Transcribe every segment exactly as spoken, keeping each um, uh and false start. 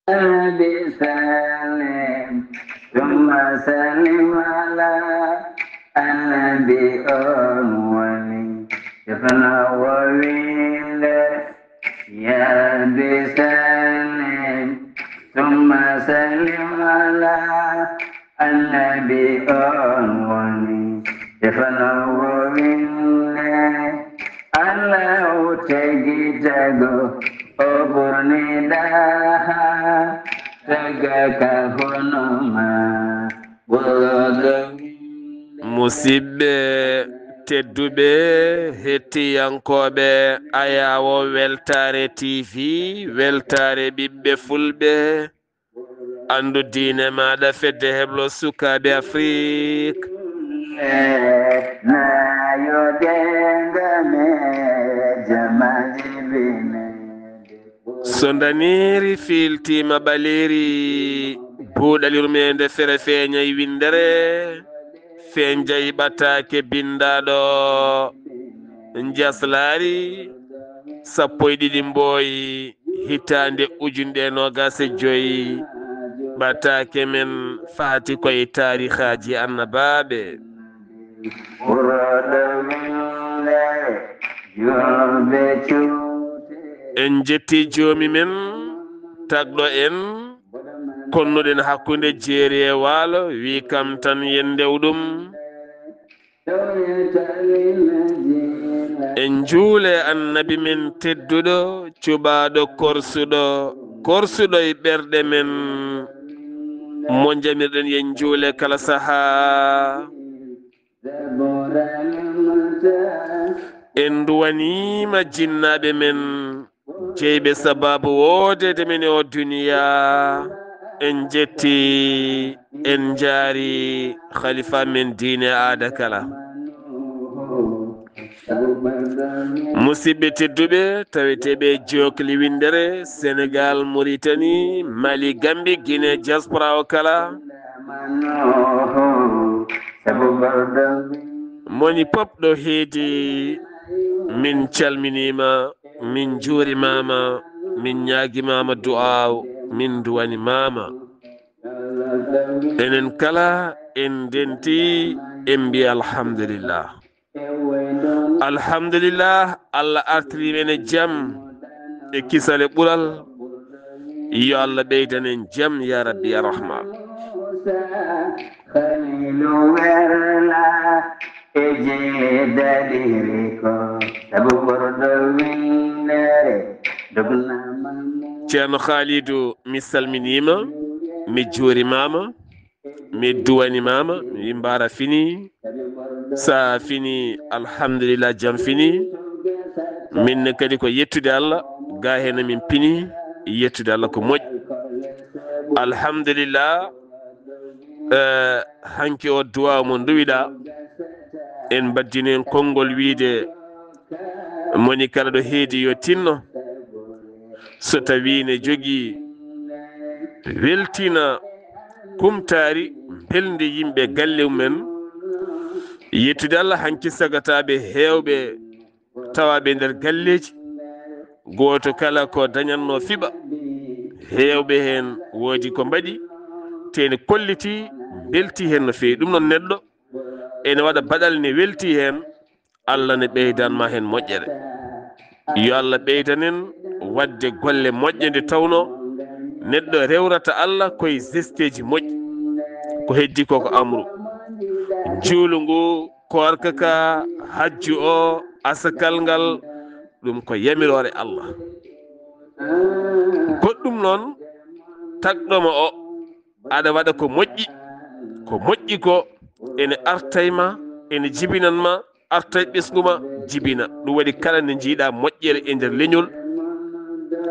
Rabbi sallim, summa sallim ala annabi on woni. Defno wo winde, ya Rabbi sallim, summa sallim ala annabi on woni. Defno wo winde, Allahu tagi tago, o ɓurni ɗaha, taga ka hono ma, ɓurɗo winde. Musidɓe tedduɓe, hettiyankooɓe Ayawo Weltaare T V, Weltaare ɓiɓɓe Fulɓe, anndu diine maaɗa, fedde heblo sukaaɓe Afrik. Nayo denga me jamaji bine. So ndaniiri fiiltiima ɓaleeri, buuɗal yurmeende fere feeñay winndere, feeñjay ɓataake binndaaɗo Njaslaari, sappo e ɗiɗi Mbooy, hitaande ujunɗe e noogaas e joy, ɓataake men faati koye taarihaaji annabaaɓe. En njetti joomi men, tagɗo en, konnuɗen hakkunde jeeri e waalo, wi kam tan yen ndew ɗum. En njuule annabi men tedduɗo, cuɓaaɗo korsuɗo, korsuɗo e ɓerɗe men, mo njamirɗen yen njuule kala sahaa. En nduwaniima jinnaaɓe men, jeyɓe sabaabu woodeede men e o duniyaa. En njetti, en njaari khalifa men diine aada kala. Musidɓe tedduɓe, taweteeɓe e jookli winndere, Senegal, Mauritanie, Mali, Gambie, Guinée, diaspora o kala. Moni pop ɗo heedi, min calminiima, min njuurimaama, min ñaagimaama du'aaw, min duwanimaama. Enen kala en ndenti, en mbiya alhamdulillah. Alhamdulillah, Allah artiri men e jam e kisal e ɓural. Yo Allah ɓeydan en jam, ya Rabbi, ya Rahman. Khalilu werla e jeedaliri ko sabu ɓurɗo winndere dognama. Ceerno Khalidu, mi salminiima, mi juurimaama. Mi duwanimaama, mi wi mbaara fini. Sa fini, alhamdulillah, jam fini. Min ne kadi ko yettude Allah, ga heen min pini, yettude Allah ko moƴƴi. Alhamdulillah, eh, hanki o duwa mo nduwiɗa, en mbaddini en konngol wiide, moni kala ɗo heedi yo tinno. So tawi ne jogii weltina kumtaari, mbelndi yimɓe galle mumen, yettude Allah hanki sagataaɓe heewɓe tawaaɓe nder galleeji, gooto kala ko dañatno fiɓa, heewɓe heen woodi ko mbaɗi, te ne kolliti, mbelti heen no feewi. Ɗum noon neɗɗo ene waɗa baɗal ne welti heen, Allah ne ɓeydan ma heen moƴƴere. Yo Allah ɓeydan en waɗde golle moƴƴe nde tawno neɗɗo rewrata Allah koye gesteeji moƴƴi. Ko heddi ko ko amru. Njuulu ngu, koorka ka, hajju o, asakal ngal, ɗum ko yamiroore Allah. Goɗɗum noon, tagɗoma o, aɗa waɗa ko moƴƴi, ko moƴƴi ko ene artay ma, ene jibinan ma, artay ɓesngu ma, jibina. Ɗum waɗi kala nde njiiɗa moƴƴere e nder leñol,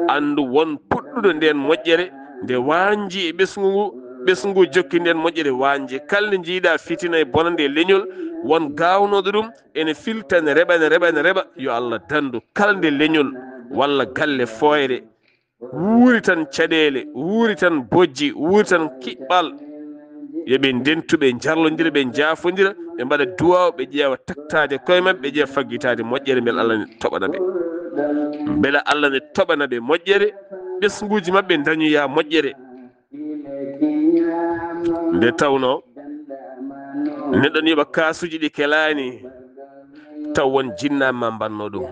anndu won puɗɗuɗo nden moƴƴere, nde waanji e ɓesngu ngu, ɓesngu ngu jokki nden moƴƴere waanje. Kala nde njiiɗa fitina e bonande e leñol, won gaawnooɗo ɗum, ene filta, ne reɓa, ne reɓa, ne reɓa. Yo Allah dandu kala nde leñol walla galle fooyre wuuri tan caɗeele, wuuri tan bojji, wuuri tan kiɓɓal. Yo ɓe ndentu, ɓe njarlondira, ɓe njaafondira, ɓe mbaɗa duwaaw, ɓe ƴeewa taktaade koye maɓɓe, ɓe ƴeewa faggitaade moƴƴere, mbele Allah ne toɓana ɓe. Mbele Allah ne toɓana ɓe moƴƴere, Ɓesnguuji maɓɓe ndañoya moƴƴere. Nde tawnoo neɗɗo ne yoɓa kaasuuji ɗi kelaani, taw won jinnaaɓe ma mbannoo ɗum.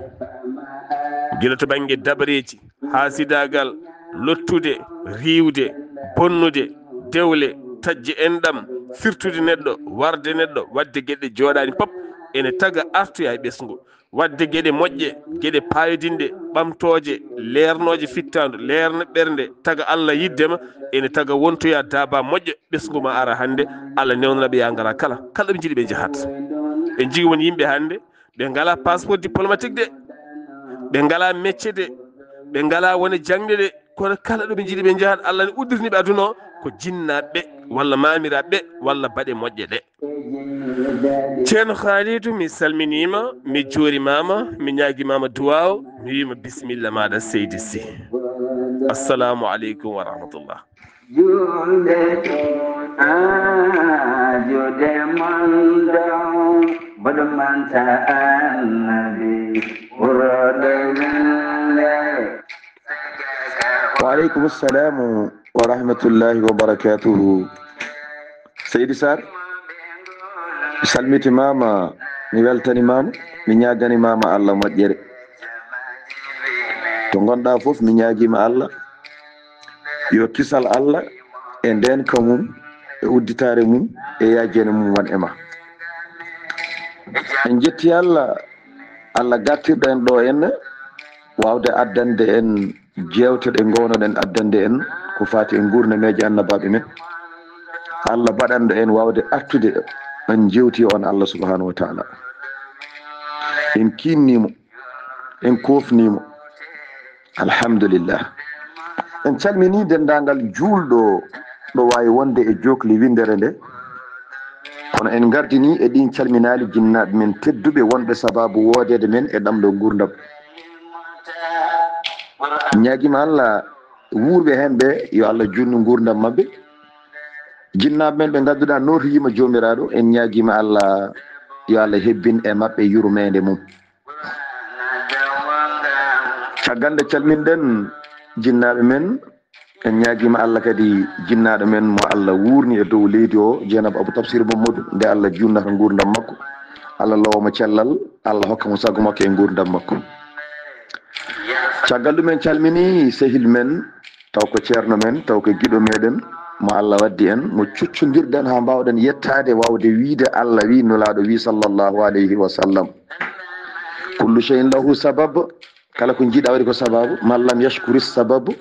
Gila to bannge dabareeji, haasidaagal, lottude, riiwde, bonnude, dewle, taƴde enɗam, firtude neɗɗo, warde neɗɗo, waɗde geɗe jooɗaani pop, ene taga artoya e ɓesngu. Waɗde geɗe moƴƴe, geɗe paayodinɗe, ɓamtooje, leernooje fittaandu, leerna ɓernde, taga Allah yiɗde ma, ene taga wontoya daaba moƴƴo, ɓesngu ma ara hannde, Allah newnana ɓe ya ngara kala, kala ɗo ɓe njiɗi ɓe njahat. En njii won yimɓe hannde, ɓe ngalaa passeport diplomatique de, ɓe ngalaa métier de, ɓe ngalaa wone jaŋde de, kono kala ɗo ɓe njiɗi ɓe njahat, Allah ne uddirini ɓe aduna o, ko jinnaaɓe walla maamiraaɓe walla baɗe moƴƴe ɗe. Ceerno Khalidou, mi salminiima, mi juurimaama, mi ñaagimaama duwaaw, mi wiima bisimilla maaɗa seydi Sy. Assalamu aleykum wa rahmatullah. Julde, ah, julde mon ɗon, mboɗo manta annabi, ɓurɗo yimɓe. Wa aleykum salamu wa rahmatullahi wa barakatuhu. Seydi Sarr, mi salmitimaama, mi weltanimaama, mi ñaaganimaama Allah moƴƴere. To ngonɗaa fof, mi ñaagiima Allah, yo kisal Allah e ndeenka mum, e udditaare mum, e yaajeene mum won e ma. En njetti Allah, Allah gartirɗo en ɗo en, waawde addande en jeewte ɗe ngoonoɗen addande en ko faati e nguurnameeje annabaaɓe men. Allah baɗanɗo en waawde artude en njeewti on Allah subhanahu wa taala. En kiinnii mo, en koofnii mo. Alhamdulillah. En calminii denndaangal juulɗo ɗo waawi wonde e jookli winndere nde. Kono en ngardinii e ɗiin calminaali jinnaaɓe men tedduɓe wonɓe sabaabu woodeede men e ɗamɗo nguurndam. Ñaagiima Allah wuurɓe heen ɓe, yo Allah juutnu nguurndam maɓɓe. Jinnaaɓe men ɓe ngannduɗaa nootoyiima Joomiraaɗo, en ñaagiima Allah yo Allah hebbin e maɓɓe yurmeende mum. Caggal nde calminɗen jinnaaɓe men, en ñaagiima Allah kadi jinnaaɗo men mo Allah wuurni e dow leydi o, Jeynaba Abou Tafsir Mamadou, nde Allah juutnata nguurndam makko, Allah lowa mo cellal, Allah hokka mo sago makko e nguurndam makko. Caggal ɗum en calminii sehil men, taw ko ceerno men, taw ko giɗo meɗen, mo Allah waddi en, mo cuccondirɗen haa mbaawɗen yettaade, waawde wiyde Allah wii, Nulaaɗo wii, sallallahu alayhi wa sallam. Kullu shay'in lahu sabab, kala ko njiiɗaa waɗi ko sabaabu, man lam yashkuri sababu,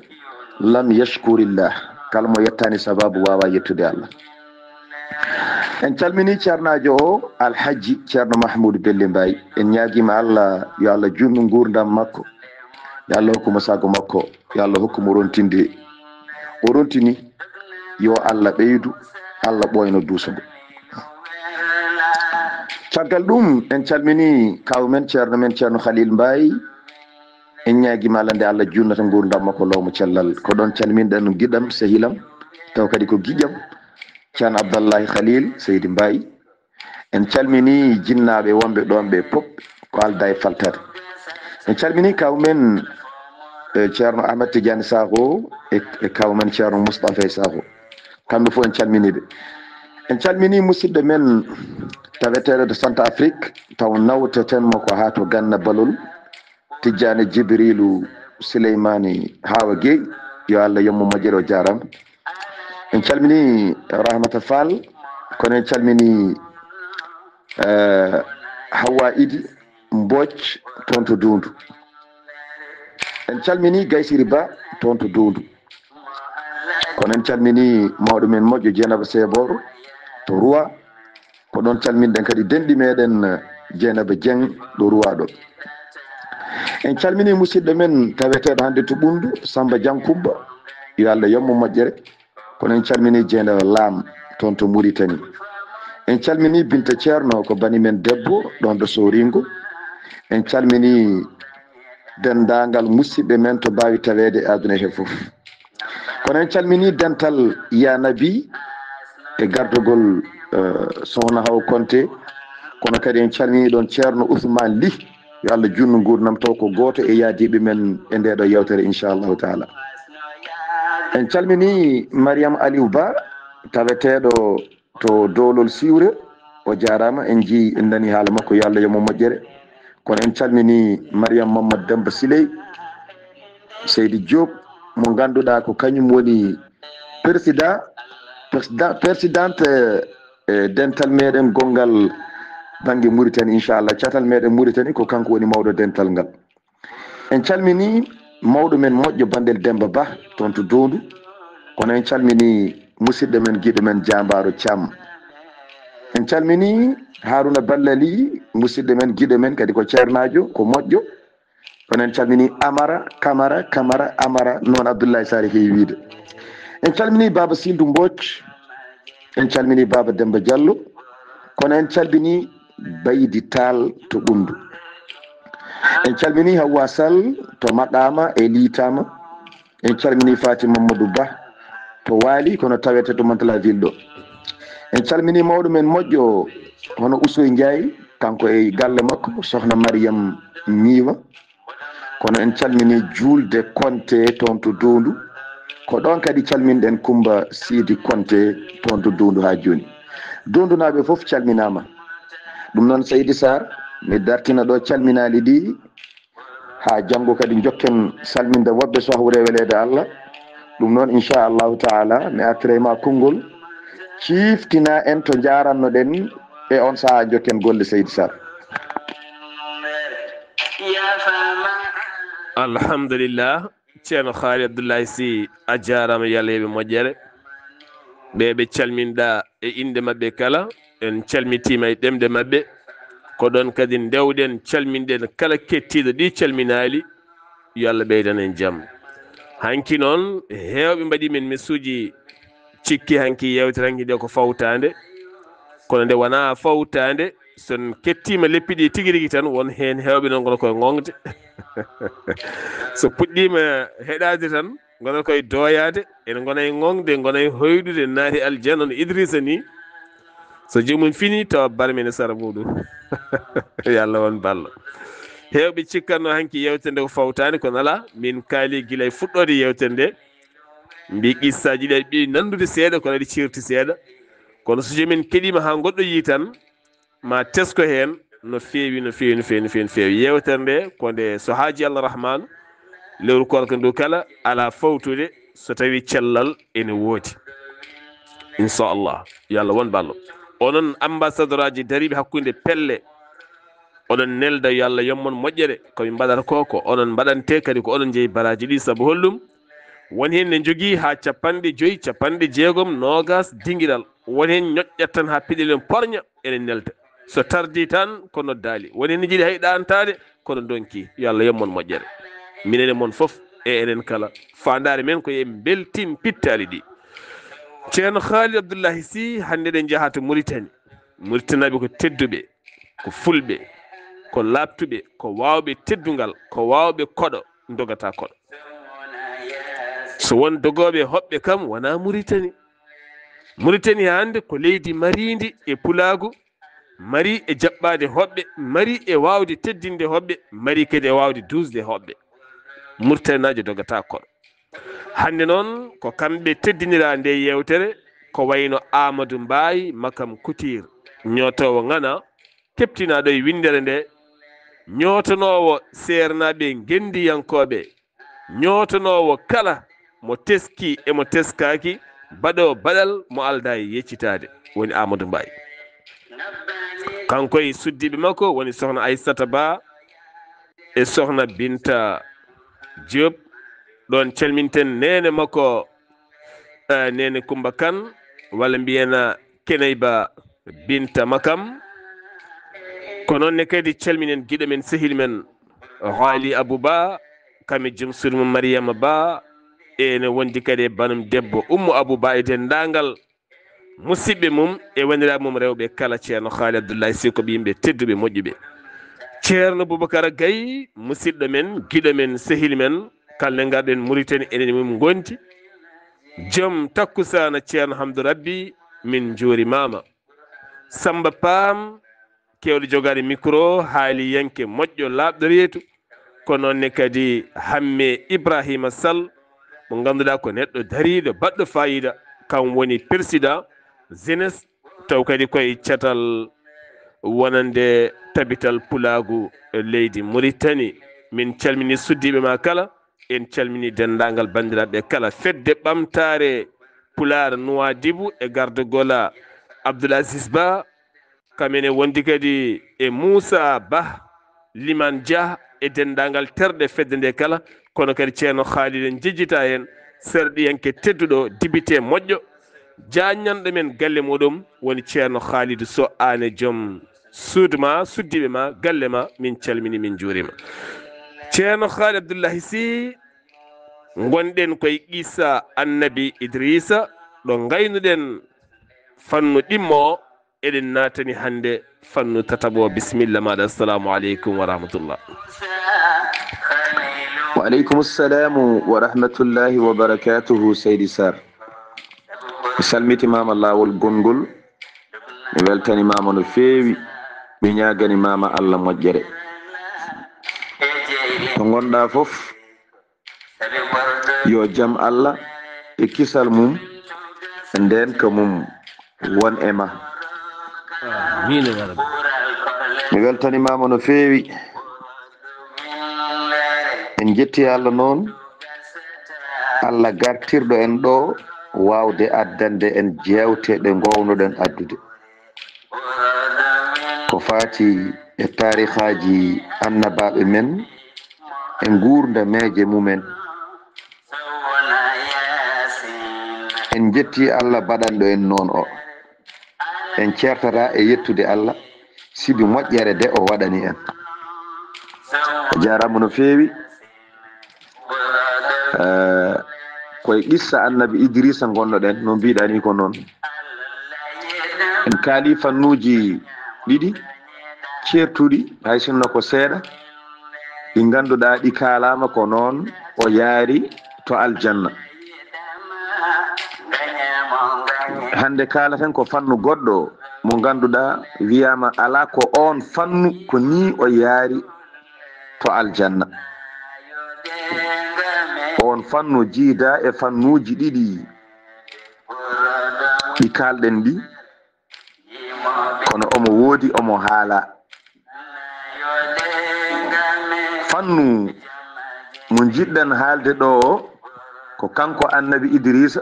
lam yashkurillah. Kala mo yettaani sabaabu waawaa yettude Allah. En calminii ceernaajo o, Alhaji Ceerno Mahmoudou Bello Mbaye. En ñaagiima Allah, yo Allah juutnu nguurndam makko, yo Allah hokku mo sago makko, yo Allah hokku mo rontinde. O rontini, yo Allah ɓeydu, Allah ɓooyno duuso ngo. Caggal ɗum, en calminii kaaw men, ceerno men, Ceerno Khalil Mbaye. En ñaagiima Allah nde Allah juutnata nguurndam makko, lowa mo cellal. Ko ɗoon calminɗen giɗam, sehilam, taw kadi ko giƴam, Ceerno Abdallahi Khalil Seydi Mbaye. En calminii jinnaaɓe wonɓe ɗoon ɓe pop, ko aldaa e faltaade. En calminii kaaw men, eh, Ceerno Ahmed Tidiane Sakho e, e kaaw men Ceerno Moustapha Sakho. Kamɓe fof en calminii ɓe. En calminii musidɗo men taweteeɗo to Centrafrique, taw nawteten mo ko haa to Ganna Balol, Tijjaani Jibriilu Sileymaani Haawa Geey, yo Allah yommo moƴƴere, o jaaraama. En calminii Rahmata Fall, kono en calminii, eh, Hawwa Idi Mbooc toon to Downdu. En calminii Gaysiri Ba toon to Downdu. Kono en calminii mawɗo men moƴƴo Jeynaba Seebooro to Ruwa. Ko ɗoon calminɗen kadi denɗi meɗen, eh, Jeynaba Jeŋ ɗo Ruwa ɗo. En calminii musidɗo men taweteeɗo hannde to Ɓunndu, Samba Jankumba. Yo Allah yommo moƴƴere. Kono en calminii Jeynaba Laam toon to Muritani. En calminii Binta Ceerno, ko bani men debbo ɗoon ɗo Sooringo. En calminii denndaangal musidɓe men to mbaawi taweede e aduna he fof. Kono en calminii dental Ya Nabi e gardogol, eh, Sohna Hawa Konte. Kono kadi en calminii ɗoon Ceerno Ousmane Ly. Yo Allah juutnu nguurndam, taw ko gooto e yaadiiɓe men e ndee ɗoo yeewtere, inchallahu taala. En calminii Mariam Aliou Ba, taweteeɗo to Doolol Siwre. O jaaraama, en njii, en nanii haala makko, yo Allah yo mo moƴƴere. Kono en calminii Mariam Mamadou Demba Siley, Seydi Diop, mo ngannduɗaa ko kañum woni président, président, présidente, eh, dental meɗen gonngal bannge Mauritanie, inchallah. Catal meɗen Mauritanie ko kanko woni mawɗo dental ngal. En calminii mawɗo men moƴƴo Bandel Demba Ba toon to Doondu. Kono en calminii musidɗo men, giɗo men, Jaambaaro Caam. En calminii Haruna Ballali, musidɗo men, giɗo men, kadi ko ceernaajo, ko moƴƴo. Kono en calminii Amara, Kamara, Kamara, Amara, noon Abdoulaye Sarr heewi wiyde. En calminii Baaba Sildu Mbooc, en calminii Baaba Demba Diallo, kono en calminii Baydi Taal to Ɓunndu. En calminii Hawwa Sall to Maɗaama e Liitaama. En calminii Faati Mamadou Ba to Waali, kono tawete to Mantes-la-Ville ɗo. En calminii mawɗo men moƴƴo, hono Ousoy Ndiaye, kanko e galle makko, sohna Mariam Ñiiwa. Kono en calminii Juulde Konte toon to Doondu. Ko ɗoon kadi calminɗen Kummba Siidi Konte toon to Doondu haa jooni. Doondunaaɓe fof calminaama. Ɗum noon, Seydi Sarr, mi dartina ɗo calminaali ɗi, haa janngo kadi njokken salminde woɓɓe so hawre weleede Allah. Ɗum noon, inchallahu taala, mi artira e ma konngol, ciiftina en to njaarannoɗen e on sahaa, njokken golle, Seydi Sarr. Alhamdulillah, Ceerno Haali Abdullahi Si, a jaaraama, yo Allah heɓe moƴƴere. Ɓe ɓe calminɗa e innde maɓɓe kala, en calmitiima e ɗemɗe maɓɓe. Ko ɗoon kadi ndewɗen, calminɗen kala kettiiɗo ɗi calminaali, yo Allah ɓeydan en jam. Hanki noon, heewɓe mbaɗi min misuuji, cikki hanki yeewtere hanki nde ko fawtaande, kono nde wonaa fawtaande, so en kettiima leppi ɗi tigi rigi tan, won heen heewɓe noon ngona koye ŋoŋde. So puɗɗiima heɗaade tan, ngona koye dooyaade, ene ngona e ŋoŋde, ngona e hoyɗude, naati aljanna no Idrissa ni. So joomum fini, tawa barme ne sara muɗum. Yo Allah won ballo. Heewɓe cikkatno hanki yeewtere nde ko fawtaani, kono alaa, min kaali gila e fuɗɗoode yeewtere nde. Mbi qissaaji ɗi aɗi ɓuri nanndude seeɗa, kono aɗi ceerti seeɗa. Kono so joomum keɗiima haa goɗɗo yii tan, ma tesko heen no feewi, no feewi, no feewi, no feewi, no feewi. Yeewtere nde ko nde so haaji Allah Rahmaanu, lewru koorka ndu kala, alaa fawtude so tawii cellal ene woodi. Inchallah, yo Allah won ballo. Onon ambassadeur aji dariiɓe hakkunde pelle, oɗon nelda, yo Allah yoɓ mon moƴƴere. Ko min mbaɗata ko, ko onon mbaɗante, kadi ko onon njeyi baraaji ɗi. Sabu holɗum? Won heen ne njogii haa capanɗe joyi, capanɗe jeegom, noogas dingiral. Won heen ñoƴƴat tan haa piɗel mum porña, ene nelda. So tardii tan ko noddaali. Won heen ne njiɗi hay ɗaantaade, kono ndonki. Yo Allah yoɓ mon moƴƴere. Minen e mon fof, e enen kala. Faandaare men ko en mbeltin pittaali ɗi. Ceerno Khalid Abdullahi Sy, hannde eɗen njaha to Mauritanie. Mauritanie ko tedduɓe, ko fulɓe, ko laaɓtuɓe, ko waawɓe teddungal, ko waawɓe koɗo, dogata koɗo. So won dogooɓe hoɓɓe kam, wonaa Mauritanie. Mauritanie hannde ko leydi mariindi e pulaagu, mari e jaɓɓaade hoɓɓe, mari e waawde teddinde hoɓɓe, mari kadi e waawde duusde hoɓɓe. Muritaninaajo dogata koɗo. Hannde noon, ko kamɓe teddiniraa nde yeewtere, ko wayno Amadou Mbaye Makam Couture, ñootoowo ŋana, keptinaaɗo e winndere nde, ñootonoowo seernaaɓe ngenndiyankooɓe, ñootonoowo kala mo teski e mo teskaaki, baɗo baɗal mo aldaa e yeccitaade, woni Amadou Mbaye. Kanko e suddiiɓe makko woni Sohna Aissata Ba e Sohna Binta Diop. Ɗoon calminten neene makko, eh, neene Kumba Kan, walla mbiyen Keneyba Binta Makam. Ko noon ne kadi calminen giɗo men, sehil men, Haali Abou Ba, kam e jom suudu mum Mariama Ba, ene wondi kadi e banum debbo Ummu Abou Ba e denndaangal musidɓe mum e woniraaɓe mum rewɓe kala. Ceerno Haali Abdullahi Sy ko ɓe yimɓe tedduɓe, moƴƴuɓe. Ceerno Boubacar Gaye, musidɗo men, giɗo men, sehil men, kala nde ngarɗen Mauritanie, enen e mum ngondi. Joom takkusaana Ceerno Hamdou Rabbi, min njuurimaama. Samba Paam, keewɗo jogaade micro, haaliyanke moƴƴo, laaɓɗo reedu. Ko noon ne kadi Hamme Ibrahima Sall, mo ngannduɗaa ko neɗɗo dariiɗo, baɗɗo faayiida, kam woni président jeunesse, taw kadi koye catal wonande tabital pulaagu e leydi Mauritanie. Min calmini suddiiɓe ma kala, en calmini denndaangal banndiraaɓe kala. Fedde Ɓamtaare Pulaar Nuwaadibu e gardagol Abdoul Aziz Ba, kam ene wondi kadi e Moussa Ba, Liman Dia e denndaangal terɗe fedde nde kala, kono kadi Ceerno Khalid en jejjita heen, serɗiyanke tedduɗo, dibite moƴƴo, jaaññanɗo men galle muɗum woni Ceerno Khalid Sow, aan e joom suudu ma, suddiiɓe ma, galle ma, min calmini, min njuurima. Ceerno Khalid Abdoulahi Sy, ngonɗen koye qissa Annabi Idrissa, ɗo ngaynuɗen fannu ɗimmo o, eɗen naatani hannde fannu tataɓo. Bisimilla maɗa, assalamu aleykum wa rahmatullah. Wa aleykum assalamu wa rahmatullahi wa barakatuhu, Seydi Sarr. Mi salmitimama laawol gongol, mi weltanimama no feewi, mi ñaganimama Allah moƴƴere. To ngonɗa fof, yo jam Allah e kisal mum e ndenka mum won e ma. Amiin ya Rabbi. Mi weltanimama no feewi. En jetti Allah noon, Allah gartirɗo en ɗo wawde addande en jewte ɗe gownoɗen addude. Ko fati e taarihaaji annabaaɓe men e nguurndam e meeje mumen. En njetti Allah baɗanɗo en noon o. En ceertata e yettude Allah sibi moƴƴere de o waɗani en. A jaaraama no feewi. Eh, koye qissa Annabi Idrisa ngonnoɗen, no mbiɗa ni ko noon. En kaali fannuuji ɗiɗi ceertuɗi, hay sinno ko seeɗa, ɗi ngannduɗaa ɗi kaalaama ko noon o yaari to aljanna. Hannde kaalaten ko fannu goɗɗo mo ngannduɗaa wiyaama alaa ko oon fannu ko nii o yaari to aljanna. Oon fannu jiida e fannuuji ɗiɗi ɗi kaalɗen ɗi, kono omo woodi, omo haala. Fannu mo njiɗɗen haalde ɗo o, ko kanko Annabi Idrisa.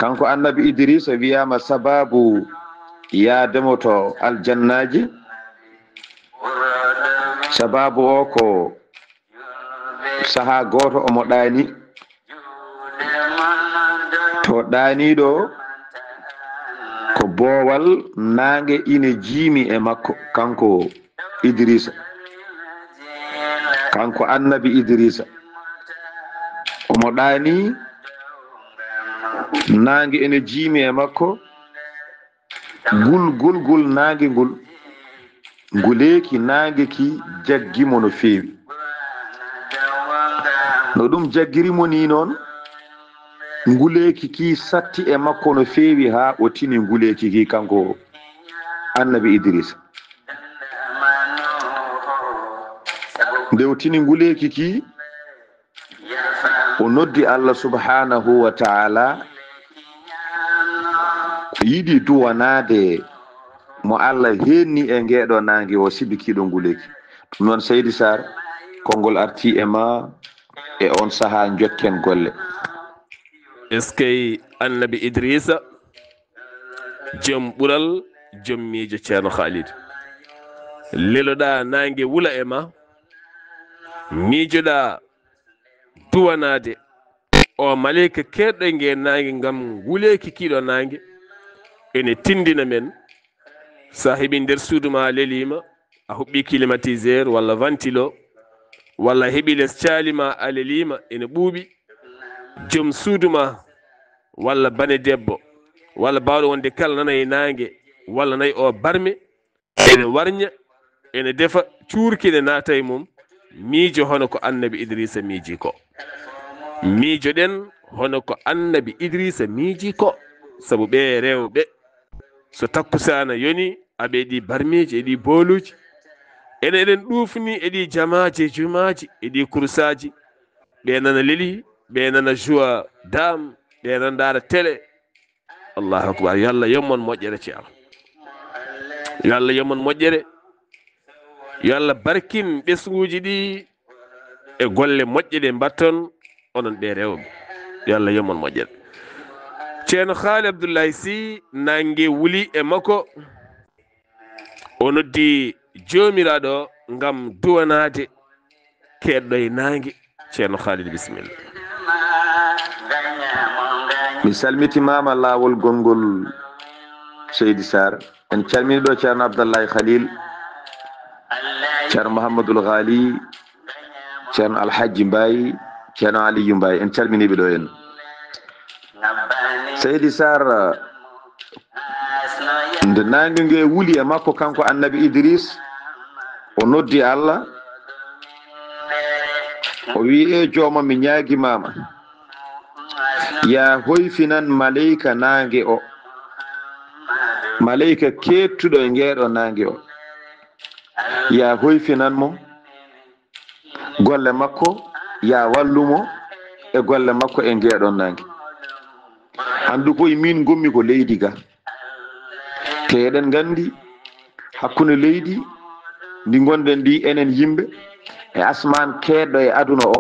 Kanko Annabi Idrisa wiyaama sababu yaademo to aljannaaji. Sababu o ko sahaa gooto omo ɗaani. To ɗaaniiɗo ko boowal naange ine jiimi e makko, kanko Idrisa. Kanko Annabi Idrisa. Omo ɗaani, naange ene jiimi e makko. Gul, gul, gul naange ngol. Nguleeki naange ki jaggi mo no feewi. No ɗum jaggiri mo ni noon, nguleeki ki satti e makko no feewi haa o tini nguleeki ki kanko Annabi Idrisa. Nde o tini nguleeki ki, o noddi Allah subhanahu wa ta'ala, o yiɗi duwanaade mo Allah heenni e ngeeɗo naange o sibi kiiɗo nguleeki. Ɗum noon Seydi Sarr, konngol arti e ma e on sahaa, njokken golle. Eskey Annabi Idrisa, joom ɓural, joom miijo Ceerno Khalid. Leloɗaa naange wula e ma, miijoɗaa duwanaade o maleyka keerɗo e ngee naange ngam nguleeki kiiɗo naange. Ene tindina men, so a heɓi nder suudu ma a leliima, a huɓɓi climatiseur walla ventilo, walla a heɓi les caali ma a leliima ene ɓuuɓi, joom suudu ma walla bane debbo walla baawɗo wonde kala nana e naange walla nayi o barme, ene warña, ene defa cuurki, ene naata e mum. Miijo hono ko Annabi Idrisa miiji ko. Miijoɗen hono ko Annabi Idrisa miiji ko. Sabu ɓee rewɓe, so takkusaana yoni, aɓe ɗi barmiiji e ɗi booluuji, Enen eɗen ɗuufni e ɗi jamaaji, jumaaji, e ɗi kursaaji. Ɓe nana leli, ɓe nana joua dame, ɓe nana ndaara télé. Allahu akbar. Yo Allah yoɓ mon moƴƴere, Ceerno. Yo Allah yoɓ mon moƴƴere. Yo Allah barkin ɓesnguuji ɗi e golle moƴƴe ɗe mbatton onon ɓe rewɓe. Yo Allah yoɓ mon moƴƴere. Ceerno Haali Abdullahi Sy, naange wuli e makko. O noddi Joomiraaɗo ngam duwanaade keedɗo e naange. Ceerno Khalid, bisimilla. Mi salmitimaama laawol gonngol Seydi Sarr. En calmini ɗo Ceerno Abdallahi Khalil, Ceerno Mouhamadoul Ghali, Ceerno Alhajji Mbaye, Ceerno Aliyu Mbaye. En calminiiɓe ɗo en. Seydi Sarr, nde naange nge wuli e makko kanko Annabi Idris, o noddi Allah, o wi'i: "E jooma, mi ñaagimaama, yaa hoyfinan maleyka naange o, maleyka keettuɗo e ngeeɗo naange o, yaa hoyfinan mo golle makko, yaa wallu mo e golle makko e ngeeɗon naange." Anndu ko e min ngonmi ko leydi ga. Te eɗen nganndi hakkunde leydi ndi ngonɗen ndi enen yimɓe e asmaan keedɗo e aduna o,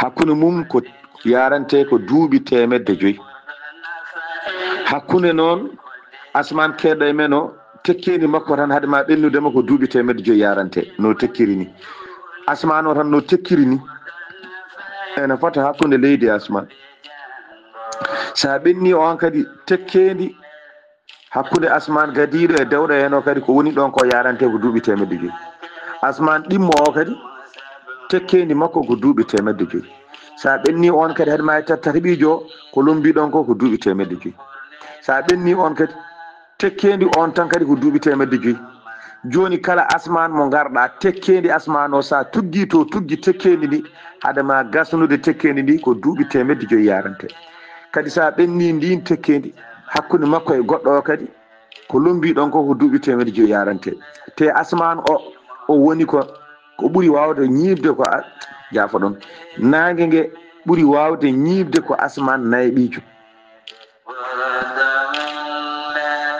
hakkunde mum ko yarante ko duuɓi teemedde joyi. Hakkunde noon asmaan keedɗo e men o, tekkeendi makko tan hade ma ɓennude ma ko duuɓi teemedde joyi yarante, no tekkiri ni. Asmaan o tan no tekkiri ni, ene fota hakkunde leydi e asmaan. So a ɓenni on kadi tekkeendi hakkunde asmaan gadiiɗo e dewɗo heen o kadi, ko woni ɗon ko yarante ko duuɓi teemedde joyi. Asmaan ɗimmo o kadi, tekkeendi makko ko duuɓi teemedde joyi. So a ɓenni on kadi hade ma e tattahiɓiijo o, ko lombi ɗon ko ko duuɓi teemedde joyi. So a ɓenni on kadi, tekkeendi on tan kadi ko duuɓi teemedde joyi. Jooni kala asmaan mo ngarɗa, tekkeendi asmaan o, so a tuggi to tuggi tekkeendi ndi, hade ma gasnude tekkeendi ndi ko duuɓi teemedde joyi yarante. Kadi so a ɓenni ndin tekkeendi hakkunde makko e goɗɗo o kadi, ko lombi ɗon ko ko duuɓi teemedde joyi yarante. Te asmaan o, o woni ko, ko ɓuri waawde ñiiɓde ko a-, jaafo ɗon. Naange nge ɓuri waawde ñiiɓde ko asmaan nayaɓiijo.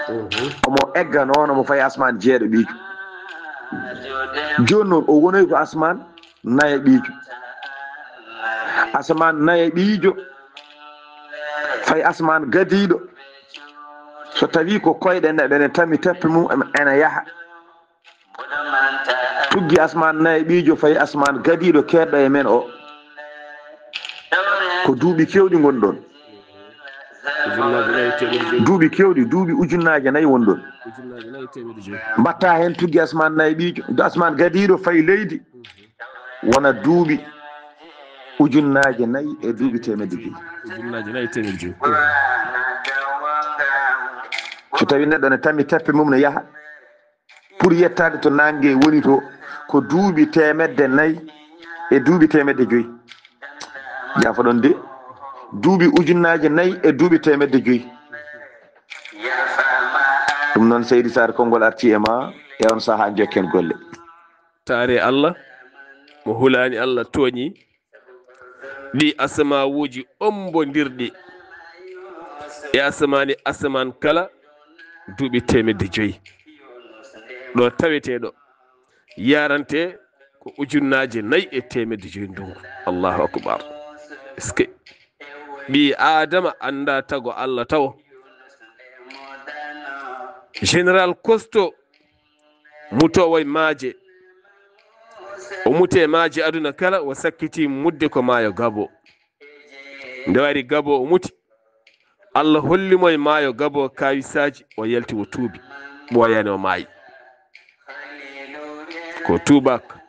Mhm. Omo egga noon, omo fayi asmaan jeeɗaɓiijo. Jooni noon, o wonoyi ko asmaan nayaɓiijo. Asmaan nayaɓiijo fayi asmaan gadiiɗo. So tawi ko koyɗe neɗɗo ene tammi teppe mum, ene yaha. Tuggi asmaan nayaɓiijo fayi asmaan gadiiɗo keedɗo e men o. Ko duuɓi keewɗi ngonɗon. Ujunnaaje nayi e teemedde joyi. Duuɓi keewɗi, duuɓi ujunnaaje nayi wonɗon. Ujunnaaje nayi e teemedde joyi. Mbatta heen tuggi asmaan nayaɓiijo, asmaan gadiiɗo fayi leydi. Wona duuɓi ujunnaaje nayi e duuɓi teemedde joyi. Ujunnaaje nayi e teemedde joyi. So tawi neɗɗo ne tammi teppe mum ne yaha, pour yettaade to naange woni to, ko duuɓi teemedde nayi e duuɓi teemedde joyi. Jaafoɗon de, duuɓi ujunnaaje nayi e duuɓi teemedde joyi. Ɗum noon, Seydi Sarr, konngol arti e ma e on sahaa, njokken golle. Taare Allah, mo hulaani Allah tooñi. Ɗi asamawuuji ombondirɗi e asamaani asamaan kala duuɓi teemedde joyi. Ɗo taweteeɗo yarante ko ujunnaaje nayi e teemedde joyi ndunngu. Allahu akbar. Est-ce que ɓii Aadama annda tago Allah tawo? Général Kosto mutoowo e maaje. O muti e maaje aduna kala, o sakkiti mutde ko maayo Gabo. Nde wari Gabo o muti, Allah holli mo e maayo Gabo kawisaaji, o yalti o tuubi, ɓooyaani o maayi. Ko tuubaaka.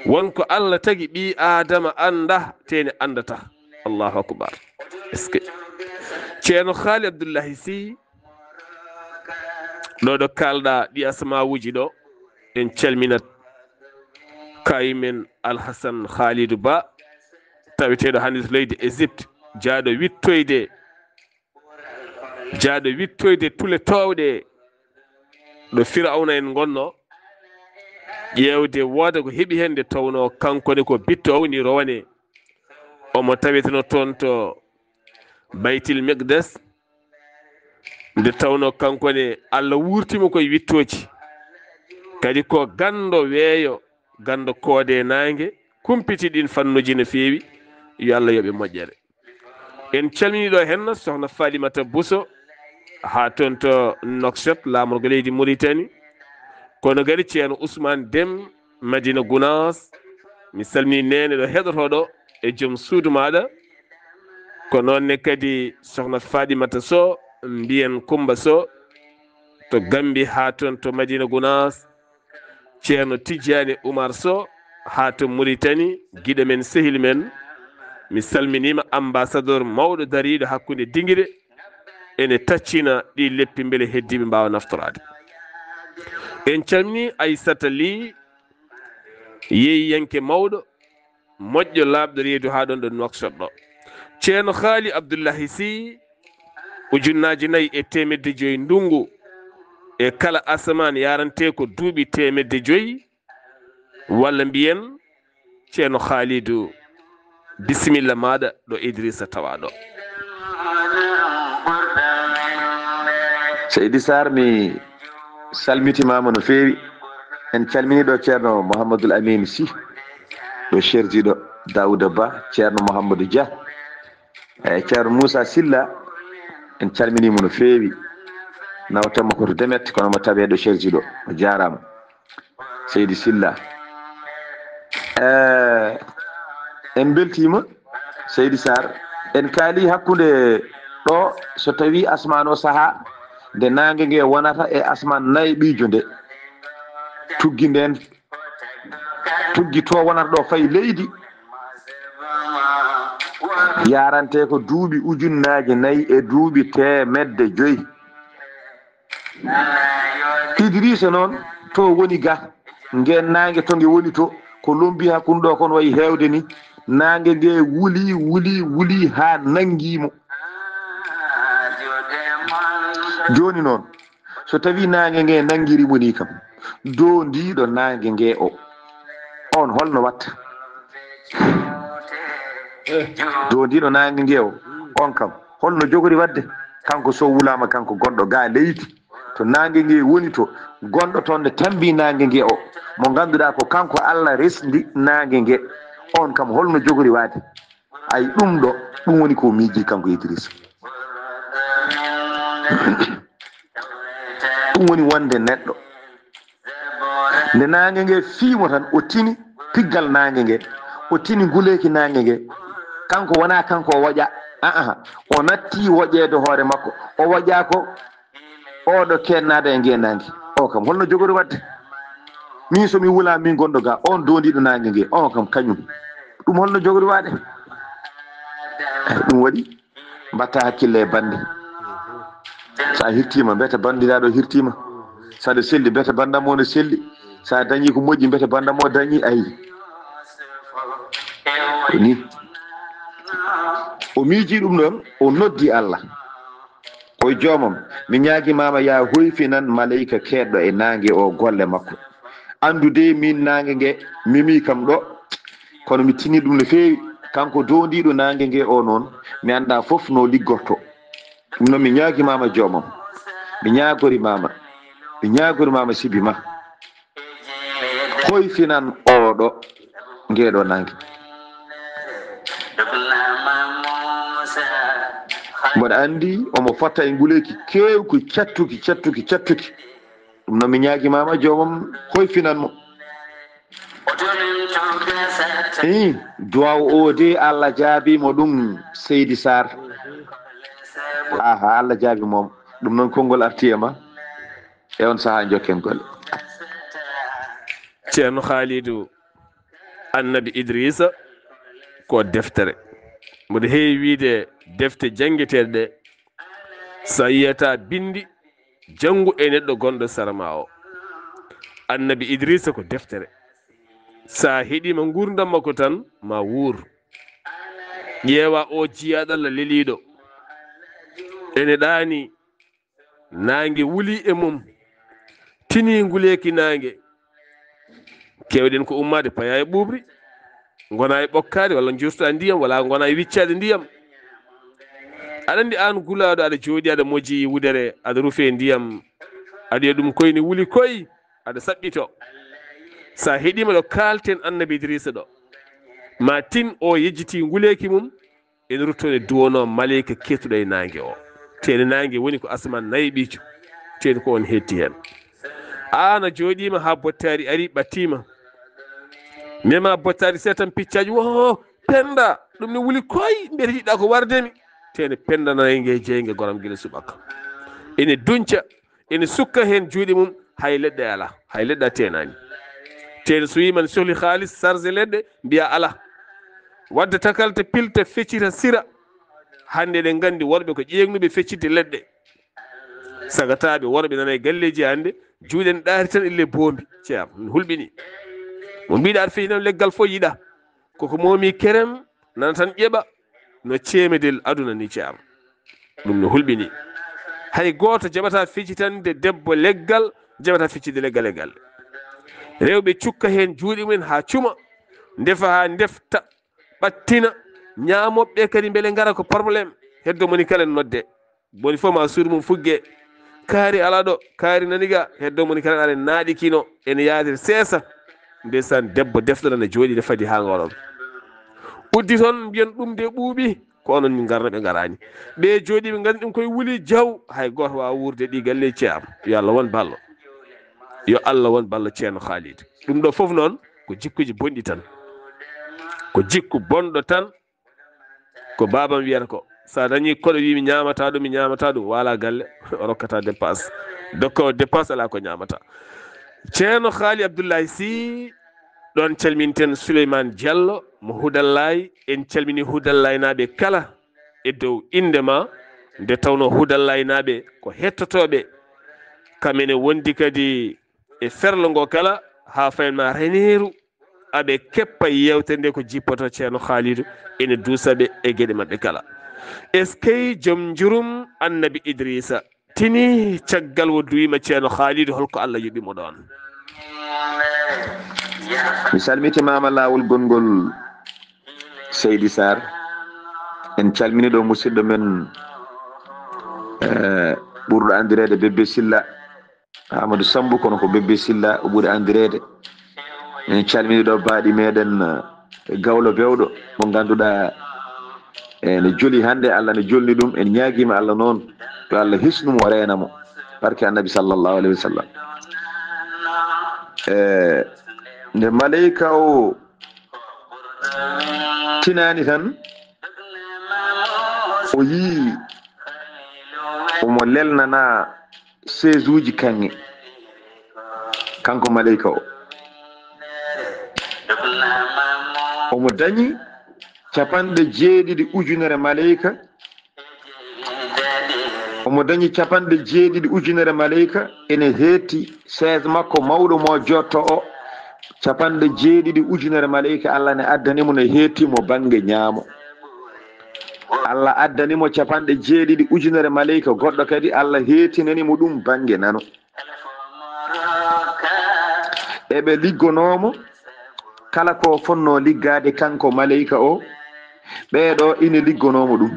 Won ko Allah tagi ɓii Aadama annda, teeni anndata. Allahu akbar. Est-ce que Ceerno Haali Abdullahi Sy, ɗo ɗo kaalɗa ɗi asamawuuji ɗo, en calminat kaayi men Alhasan Haalidu Ba, taweteeɗo hannde to leydi Égypte, jaaɗo wittoyde, jaaɗo wittoyde tule toowɗe, ɗo Firawna en ngonno, ƴeewde wooda ko heɓi heen, nde tawnoo kanko ne ko bitto o woni rowane. Omo taweteno toon to Baytil Miqdas, nde tawnoo kanko ne Allah wuurti mo koye wittooji. Kadi ko ganndo weeyo, ganndo koode naange, kumpiti ɗin fannuuji no feewi. Yo Allah yoɓe moƴƴere. En calminii ɗo heen Sohna Falimata Bousso, haa toon to Nouakchott, laamorgo leydi Mauritanie. Kono kadi Ceerno Ousmane Dem, Madina Gounass, mi salminii neene ɗo heɗotoo ɗo e joom suudu maaɗa. Ko noon ne kadi Sohna Falimata Sow, mbiyen Kumba Sow, to Gambie haa toon to Madina Gounass. Ceerno Tijjaani Umar Sow haa to Mauritanie, giɗo men, sehil men. Mi salminiima, ambassadeur mawɗo dariiɗo hakkunde dingire. Ene taccina ɗi leppi mbele heddiiɓe mbaawa naftoraade. En calminii Aissata Ly, yeeyiyanke mawɗo, moƴƴo, laaɓɗo reedu haa ɗoon ɗo Nouakchott ɗo. Ceerno Haali Abdullahi Sy, ujunnaaji nayi e teemedde joyi ndunngu, e kala asamaan yarantee ko duuɓi teemedde joyi, walla mbiyen Ceerno Haalidu, bisimilla maaɗa ɗo Idrissa tawaa ɗo. Seydi Sarr, mi salmitimaama no feewi. En calminii ɗo Ceerno Mouhamadoul Amine Sy, ɗo Cherdi ɗo, Daouda Ba, Ceerno Mouhamadou Dia, e Ceerno Moussa Sylla. En calminii mo no feewi. Nawata mo ko to Demet, kono mo tawee ɗo Cherdi ɗo. O jaaraama. Seydi Sylla. Eh, en mbeltiima, Seydi Sarr. En kaali hakkunde ɗo, so tawii asmaan o sahaa nde naange nge wonata e asmaan nayiɓiijo nde. Tuggi ndeen, tuggi to wonata ɗo fayi leydi. Yarante ko duuɓi ujunnaaji nayi e duuɓi teemedde joyi. Idrissa noon, to woni ga, ngeen naange to nge woni to, ko lombi hakkunde ɗo kon wayi heewde ni, naange nge wuli, wuli, wuli haa nanngi mo. Jooni noon, so tawii naange nge nanngiri mo ni kam, doondiiɗo naange nge o, on holno watta? Doondiiɗo naange nge o, on kam, holno jogori waɗde? Kanko so wulaama, kanko gonɗo ga leydi, to naange nge woni to, gonɗo toon ne tambi naange nge o, mo ngannduɗaa ko kanko Allah resndi naange nge, on kam holno jogori waade? Ay, ɗum ɗo, ɗum woni ko miiji kanko Idrissa. Ɗum woni wonde neɗɗo. Nde naange nge fiimo tan, o tini piggal naange nge, o tini nguleeki naange nge. Kanko wonaa kanko o woƴa, aa, o natti woƴeede hoore makko, o woƴa ko oɗo keennaade e nge naange. O kam, holno jogori waɗde? Min, so mi wula, min gonɗo ga, on doondiiɗo naange nge, on kam, kañum. Ɗum holno jogori waɗde? Ɗum waɗi, mbatta hakkille e bannde. So a hirtiima, mbiyete banndiraaɗo hirtiima. So aɗa selli, mbiyete banndam o no selli. So a dañii ko moƴƴi, mbiyete banndam o dañii. Ayi. Ko ni. O miijii ɗum ɗoon, o noddi Allah. O wi, "Joomam, mi ñaagimaama, yaa hoyfinan maleyka keedɗo e naange o golle makko. Anndu dey, miin naange nge memi kam ɗo, kono mi tini ɗum no feewi. Kanko doondiiɗo naange nge o noon, mi anndaa fof no liggorto. Ɗum noon, mi ñaagimaama, joomam, mi ñaagorimaama, mi ñaagorimaama sibi ma. Hoyfinan oɗo, ngeɗo naange." Mboɗo anndi omo fota e nguleeki keewki, cattuki, cattuki, cattuki. Ɗum noon, mi ñaagimaama, joomam hoyfinan mo. Ii, duwaw o de, Allah jaabi mo ɗum, Seydi Sarr. Aha, Allah jaabi mo. Ɗum noon, konngol arti e ma. E on sahaa, njokken golle. Ceerno Haalidu, Annabi Idrisa ko deftere. Mboɗo heewi wiide defte janngeteeɗe ɗe, so a yiyata binndi, janngu e neɗɗo gonɗo sara ma o. Annabi Idrisa ko deftere. So a heɗiima nguurndam makko tan, ma wuur. Ƴeewa o jiyaaɗo Allah leliiɗo. Ene ɗaani. Naange wuli e mum, Tini nguleeki naange. Keewɗen ko ummaade paya e ɓuuɓri, ngona e ɓokkaari, walla njurta ndiyam, walla ngona e wiccaade ndiyam. Aɗa anndi aan gulaaɗo, aɗa jooɗi, aɗa moji wudere, aɗa rufe ndiyam, aɗa wiya ɗum koy ne wuli koy, aɗa saɓɓito. So a heɗiima ɗo kaalten Annabi Idrisa ɗo, ma tin o yejjiti nguleeki mum, ene rutto ne duwono maleyka keetuɗo e naange o. Teeni naange woni ko asamaan nayiɓiijo. Teeni ko on hetti heen. Aan a jooɗiima haa bottaari ari ɓattiima. Mema bottaari seetan piccaaji wo penda ɗum ne wuli koy mbiyata yiɗɗa ko wardemi. Teeni penda naange jeynge goram gila subaka. Ene dunca, ene sukka heen juuɗe mum, hay leɗɗe alaa, hay leɗɗe a teenaani. Teeni so wii man sohli haalis sarse leɗɗe, mbiya alaa. Wadde takalta, pilta, feccita, sira. Hannde eɗen nganndi worɓe ko ƴeeŋnuɓe feccitde leɗɗe. Sagataaɓe worɓe nana e galleeji hannde, juuɗe ne ɗaari tan ille boombi. Ceerno, mi hulɓini. Mo mbiɗa aɗa feccita leggal fof yiɗa. Koko moomi kerem, nana tan ƴeɓa no ceemedel aduna ni, Ceerno. Ɗum no hulɓini. Hay gooto jaɓata feccitande debbo leggal, jaɓata feccitde leggal e galle. Rewɓe cukka heen juuɗe mumen haa cuma, ndefa haa ndefta, ɓattina, ñaamooɓe ɓe kadi mbele ngara ko problème. Heddo moni kala nodde. Boni fof ma suudu mum fugge. Kaari alaa ɗo, kaari nani ga, heddo moni kala are naaɗi kino, ene yaade seesa. Ndeysaan, debbo defɗo nana jooɗi ne fadi haa ngoron. Uddi toon mbiyan ɗum de ɓuuɓi, ko onon min ngarno ɓe ngaraani. Ɓe jooɗi ɓe nganndi ɗum koye wuli jaw, hay gooto waawa wuurde ɗi galle ceerno. Yo Allah won ballo. Yo Allah won ballo ceerno Khalid. Ɗum ɗo fof noon ko jikkuji bonɗi tan. Ko jikku bonɗo tan. Ko baabam wiyata ko, so a dañii koɗo wii mi ñaamataa ɗum, mi ñaamataa ɗum, waala galle, o rokkata dépense. Dokkoowo dépense alaa ko ñaamata. Ceerno Haali Abdullahi Sih, ɗoon calminten Souleymane Diallo mo Hudallaay. En calmini Hudallaynaaɓe kala e dow innde ma, nde tawnoo Hudallaynaaɓe ko hettotooɓe. Kam ene wondi kadi e ferlo ngo kala, haa fayin ma Raneeru, aɓe keppa yeewtere nde ko jippoto Ceerno Haalidu, ene duusa ɓe e geɗe maɓɓe kala. Eskey joom njurum Annabi Idrisa. Tini caggal wo duwiima Ceerno Haalidu, holko Allah yoɓi mo ɗoon? Mi salmitimaama laawol gonngol Seydi Sarr. En calmini ɗo musidɗo men, eh, ɓurɗo anndireede Bébé Silla. Amadou Sambu, kono ko Bébé Silla o ɓuri anndireede. En calmini ɗo baaɗi meɗen, eh, Gawlo Bewɗo, mo ngannduɗaa, eh, ene joli hannde, Allah ne jolni ɗum. En ñaagiima Allah noon, yo Allah hisnu mo, reena mo, barke Annabi sallallahu alayhi wa sallam. Eh, nde maleyka o tinaani tan, o yii omo lelnana seesuuji kaŋŋe, kanko maleyka o. Omo dañi capanɗe jeeɗiɗi ujunere maleyka. Omo dañi capanɗe jeeɗiɗi ujunere maleyka, ene heetti sees makko mawɗo mo jotto o. Capanɗe jeeɗiɗi ujunere maleyka, Allah ne addani mo, ne heetti mo bannge ñaamo. Allah addani mo capanɗe jeeɗiɗi ujunere maleyka goɗɗo kadi, Allah heetinani mo ɗum bannge nano. Eɓe liggonoo mo kala ko fonnoo liggaade kanko maleyka o, ɓee ɗo ine liggonoo mo ɗum.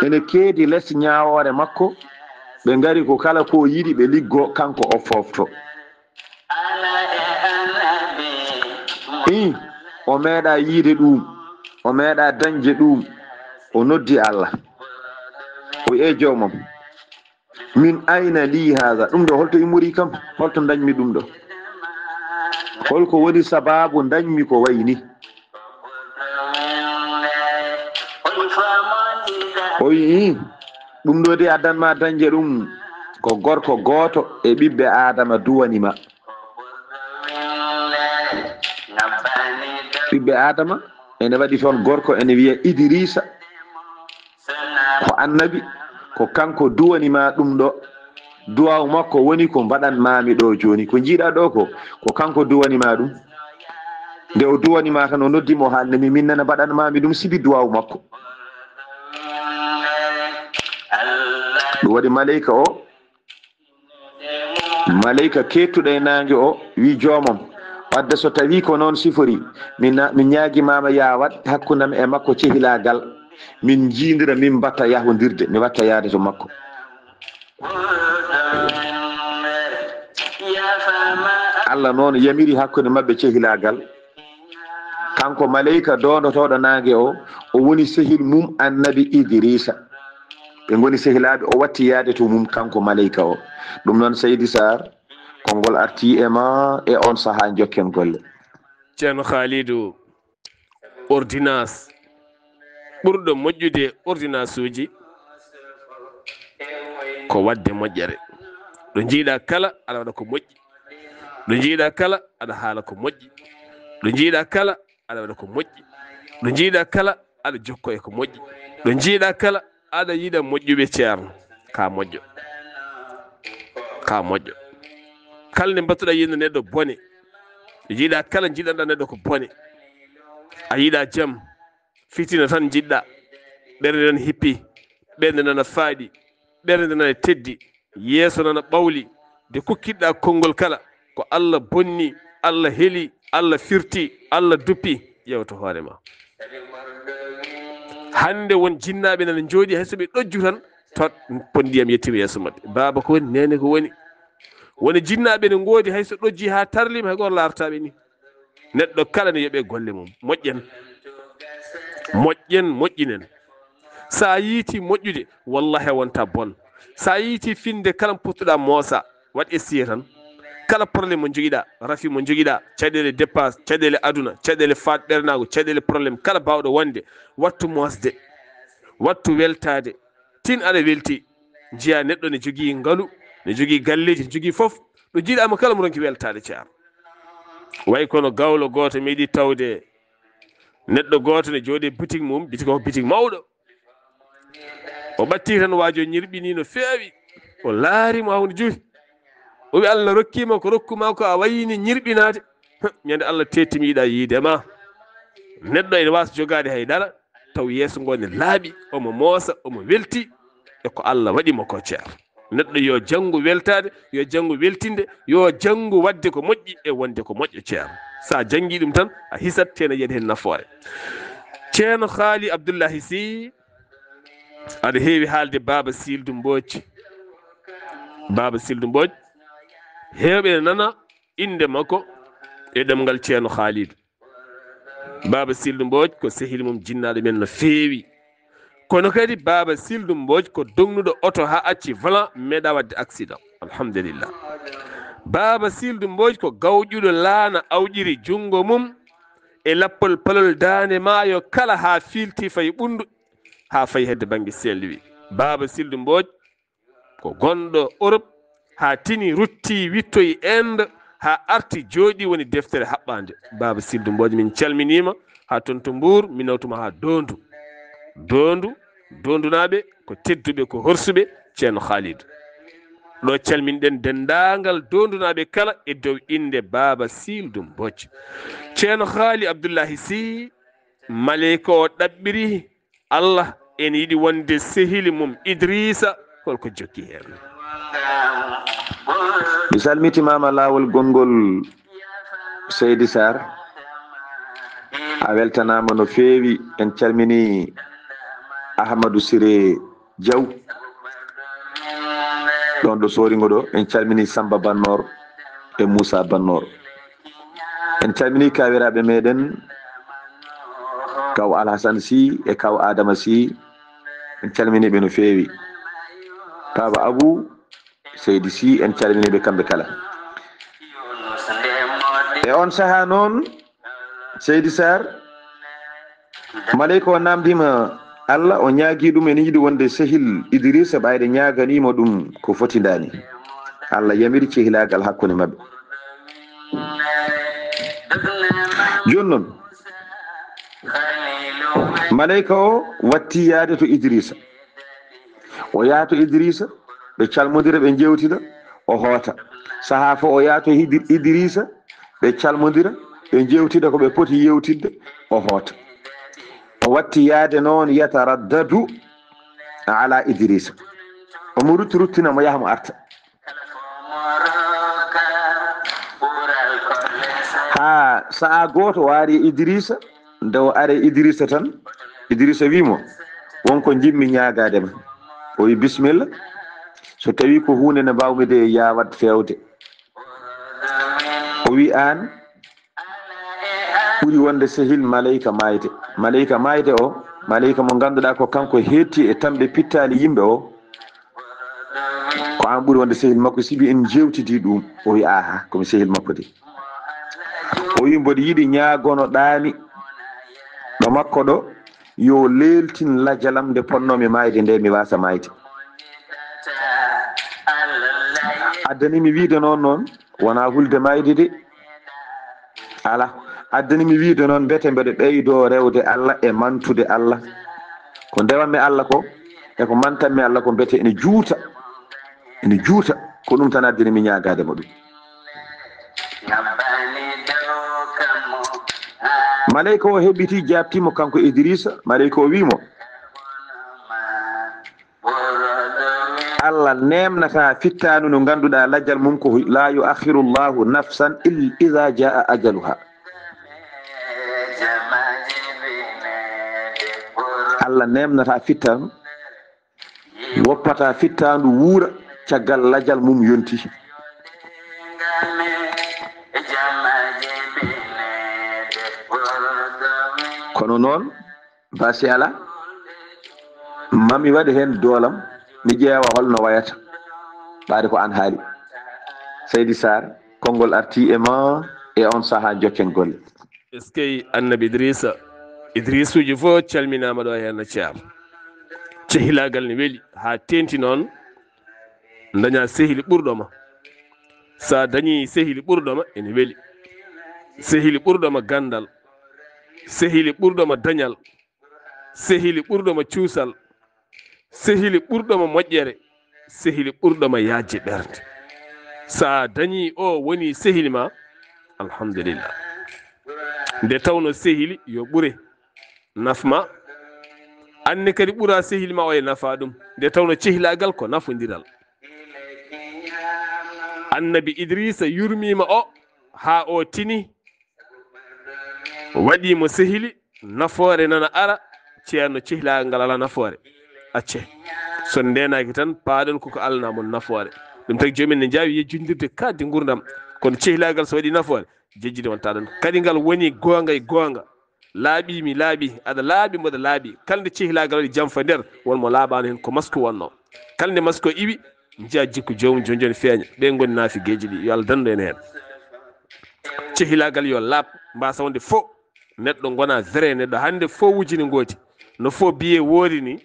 Ene keedi les ñaawoore makko, ɓe ngari ko kala ko yiɗi ɓe liggo, kanko o foofto. Ii, o meeɗa yiide ɗum, o meeɗa dañde ɗum, o noddi Allah. O wi'i, "Ee joomam, min ayna lii haada?" Ɗum ɗo, holto immori kam? Holto ndañmi ɗum ɗo? Holko woni sabaabu ndañmi ko wayi ni? O wi'i, "Ɗum ɗo de addan ma dañde ɗum ko gorko gooto e ɓiɓɓe Aadama duwani ma." Ɓiɓɓe Aadama ene waɗi toon gorko ene wiya Idrisa, ko annabi, ko kanko duwani ma ɗum ɗo. Duwaawu makko woni ko mbaɗan maami ɗo jooni. Ko njiiɗa ɗo ko, ko kanko duwani ma ɗum. Nde o duwani ma tan, o noddi mo, haalni mi, min nana mbaɗan maami ɗum sibi duwaawu makko. Ɗum waɗi maleyka o Maleyka keettuɗo e naange o wi joomam, wadde so tawi ko noon sifori, mi na-, mi ñaagimaama yaa waɗ hakkunde am e makko cehilaagal, min njiidira, min mbatta yahondirde, mi watta yaade to makko. Allah noon yamiri hakkunde maɓɓe cehilaagal. Kanko maleyka doondotooɗo naange o, o woni sehil mum annabi Idrisa. Ɓe ngoni sehilaaɓe, o watti yaade to mum kanko maleyka o. Ɗum noon Seydi Sarr, konngol arti e ma e on sahaa, njokken golle. Ceerno Khalidou, ordonnance ɓurɗo moƴƴude e ordonnance uji ko waɗde moƴƴere. Ɗo njiiɗa kala aɗa waɗa ko moƴƴi. Ɗo njiiɗa kala aɗa haala ko moƴƴi. Ɗo njiiɗa kala aɗa waɗa ko moƴƴi. Ɗo njiiɗa kala aɗa jokko e ko moƴƴi. Ɗo njiiɗa kala aɗa yiɗa moƴƴuɓe, ceerno. Ka moƴƴo. Ka moƴƴo. Kala nde mbattuɗa yiyde neɗɗo bone, njiiɗa kala njiɗanɗa neɗɗo ko bone. A yiɗa jam, fitina tan njiɗɗa. Ɓernde nana hippi, ɓernde nana faaɗi, ɓernde nana teddi, yeeso nana ɓawli. Nde kukkitɗa konngol kala, ko Allah bonni, Allah heli, Allah firti, Allah duppi, ƴeewto hoore ma. Hannde won jinnaaɓe nana njooɗi, hay so ɓe ɗojju tan, tot pon ndiyam yettima yeeso maɓɓe. Baaba ko woni, neene ko woni. Woni jinnaaɓe ne ngoodi, hay so ɗojji haa tarlima, hay gooto laartaaɓe ni. Neɗɗo kala ne yoɓe golle mum. Moƴƴen. Moƴƴen, moƴƴinen. Sa yiiti moƴƴude, wallahi a wonta bon. Sa yiiti finde kala mo pottuɗa moosa, waɗ essiyé tan. Kala problème mo jogiɗa, rafi mo jogiɗa, caɗeele dépasse, caɗeele aduna, caɗeele faat ɓernago, caɗeele problème kala bawɗo wonde, wattu moosde, wattu weltade. Tin aɗa welti, njiya neɗɗo ne jogii ngalu, ne jogii galleeji, ne jogii fof. Ɗo jiiɗaama kala mo ronki weltaade, ceerno. Way kono gawlo gooto meeɗi tawde neɗɗo gooto ne jooɗi boutique mum, boutique o ko boutique mawɗo. O ɓatti tan, waajo ñirɓini no feewi. O laari mo hawnde juuti. O wi, "Allah rokkiima ko rokkuma ko, a wayini ñirɓinaade." Ñande Allah teetti mi yiɗa yiide ma. Neɗɗo ene waasa jogaade hay dara, taw yeeso ngo ne laaɓi, omo moosa, omo welti e ko Allah waɗi mo ko, ceer. Neɗɗo yo janngu weltaade, yo janngu weltinde, yo janngu waɗde ko moƴƴi e wonde ko moƴƴo, ceer. Sa janngi ɗum tan, a hisat, tena yiɗa heen nafoore. Ceerno Haali Abdullahi Sy, aɗa heewi haalde Baaba Sildu Mbooc. Baaba Sildu Mbooc, heewɓe ne nana innde makko e ɗemngal Ceerno Haalidu. Baaba Sildu Mbooc ko sehil mum jinnaaɗo men no feewi. Kono kadi Baaba Sildu Mbooc ko dognuɗo oto haa acci volant, meeɗa waɗde accident. Alhamdulillah. Baaba Sildu Mbooc ko gawƴuɗo laana awƴiri junngo mum e lappol palol daande maayo kala haa fiilti fayi ɓunndu, haa fayi hedde bannge Saint-Louis. Baaba Sildu Mbooc ko gonɗo Europe, haa tini rutti wittoyi Inde, haa arti jooɗi woni deftere haɓɓaande. Baaba Sildu Mbooc, min calminiima haa toon to Mbuur, min nawtuma haa Doondu. Doondu, Doondunaaɓe ko tedduɓe, ko horsuɓe, Ceerno Haalidu. Ɗo calminɗen denndaangal Doondunaaɓe kala e dow innde Baaba Sildu Mbooc. Ceerno Haali Abdullahi Sy, maleyka o ɗaɓɓiri Allah ene yiɗi wonde sehili mum Idrisa, holko jokki heen? Mi salmitimaama laawol gonngol Seydi Sarr. A weltanaama no feewi. En calmini Ahmadou Siré Diaw. Ɗon ɗo Sooringo ɗo, en calmini Samba Bannor e Moussa Bannor. En calmini kawiraaɓe meɗen, kaw Alhasan Sy e kaw Adama Sy. En calmini ɓe no feewi. Baaba Abou, Seydi Sy, en calmini ɓe kamɓe kala. E on sahaa noon, Seydi Sarr, maleyka o naamndiima Allah, o ñaagii ɗum, ene yiɗi wonde sehil Idrisa, ɓayde ñaaganiima ɗum ko fotindaani. Allah yamiri cehilaagal hakkunde maɓɓe. Jooni noon, maleyka o watti yahde to Idrisa. O yaha to Idrisa, ɓe calmondira, ɓe njeewtida, o hoota. Sahaa fof o yaha to Idri-, Idrisa, ɓe calmondira, ɓe njeewtida ko ɓe poti yeewtidde, o hoota. O watti yahde noon, yataraddadu ala Idrisa. Omo rutti, ruttina mo, yaha mo arta. Sa'a gooto o ari Idrisa, nde o ari Idrisa tan, Idrisa wi mo, "Won ko njiɗmi ñaagaade ma." O wi, "Bismilla, so tawi ko huunde nde mbaawmi de yaawat feewde." O wi, "Aan ɓuri wonde sehil maleyka maayde." Maleyka maayde o, maleyka mo ngannduɗaa ko kanko heetti e tamɓe pittaali yimɓe o, ko aan ɓuri wonde sehil makko, sibi en njeewtidi ɗum. O wi, "Aha, ko mi sehil makko de." O wi, "Mboɗo yiɗi ñaagonoɗaami ɗo makko ɗo, yo leeltin lajalam nde ponnoomi maayde nde, mi waasa maayde." Addani mi wiide noon, noon, wonaa hulde maayde de. Ala, addani mi wiide noon, mbete mbeɗo ɓeydoo rewde Allah e mantude Allah. Ko ndewanmi Allah ko, e ko mantanmi Allah ko, mbete ene juuta, ene juuta. Ko ɗum tan addani mi ñaagaade mo ɗum. Maleyka o heɓiti, jaabti mo kanko Idrisa. Maleyka o wi mo, "Allah neemnata fittaandu ndu ngannduɗaa lajal mum ko, la yu'akhiru Allahu nafsan il-, iza jaa ajaluha." Allah neemnata fittaandu, woppata fittaandu wuura caggal lajal mum yonti. Kono noon, basi ala, mami waɗi heen doolam, mi ƴeewa holno wayata. Ɓaade ko aan haali. Seydi Sarr, konngol arti e ma e on sahaa, jokken golle. Eskey, Annabi Idrisa. Idrisuuji fof calminaama ɗo heen, no Ceerno. Cehilaagal ne weli, haa teenti noon, daña sehili ɓurɗo ma. Sa dañi sehili ɓurɗo ma, ene weli. Sehili ɓurɗo ma ganndal. Sehili ɓurɗo ma dañal. Sehili ɓurɗo ma cuusal. Sehili ɓurɗo ma moƴƴere. Sehili ɓurɗo ma yaajde ɓernde. Sa dañi o woni sehili ma, alhamdulillah. Nde tawno sehili yo ɓure naf ma. Anne kadi ɓura sehili ma o e nafa ɗum. Nde tawno cehilaagal ko nafondiral. Annabi Idrisa yurmiima o haa o tini. Waɗi mo sehili, nafoore nana ara, Ceerno, cehilaagal ngal alaa nafoore. Acce. So ndeenaaki tan, paaɗon ko ko alana mon nafoore. Ɗum tagi joomum en ne njaawi yejjindirde kaaɗdi nguurndam. Kono cehilaagal so waɗi nafoore, jejjide wonta ɗon. Kadi ngal woni goonga e goonga. Laaɓi mi laaɓi, aɗa laaɓi mboɗo laaɓi. Kala nde cehilaagal waɗi jamfa nder, won mo laaɓaano heen ko masku wonnoo. Kala nde masku o iwi, njiya jikku joomum jooni jooni feeña. Ɓe ngoni naafigeeji ɗi, yo Allah dandu en heen. Cehilaagal yo laaɓ, mbasa wonde fo. Neɗɗo ngona vrai, neɗɗo hannde fo wujini ngooti. No fo biye woori ni,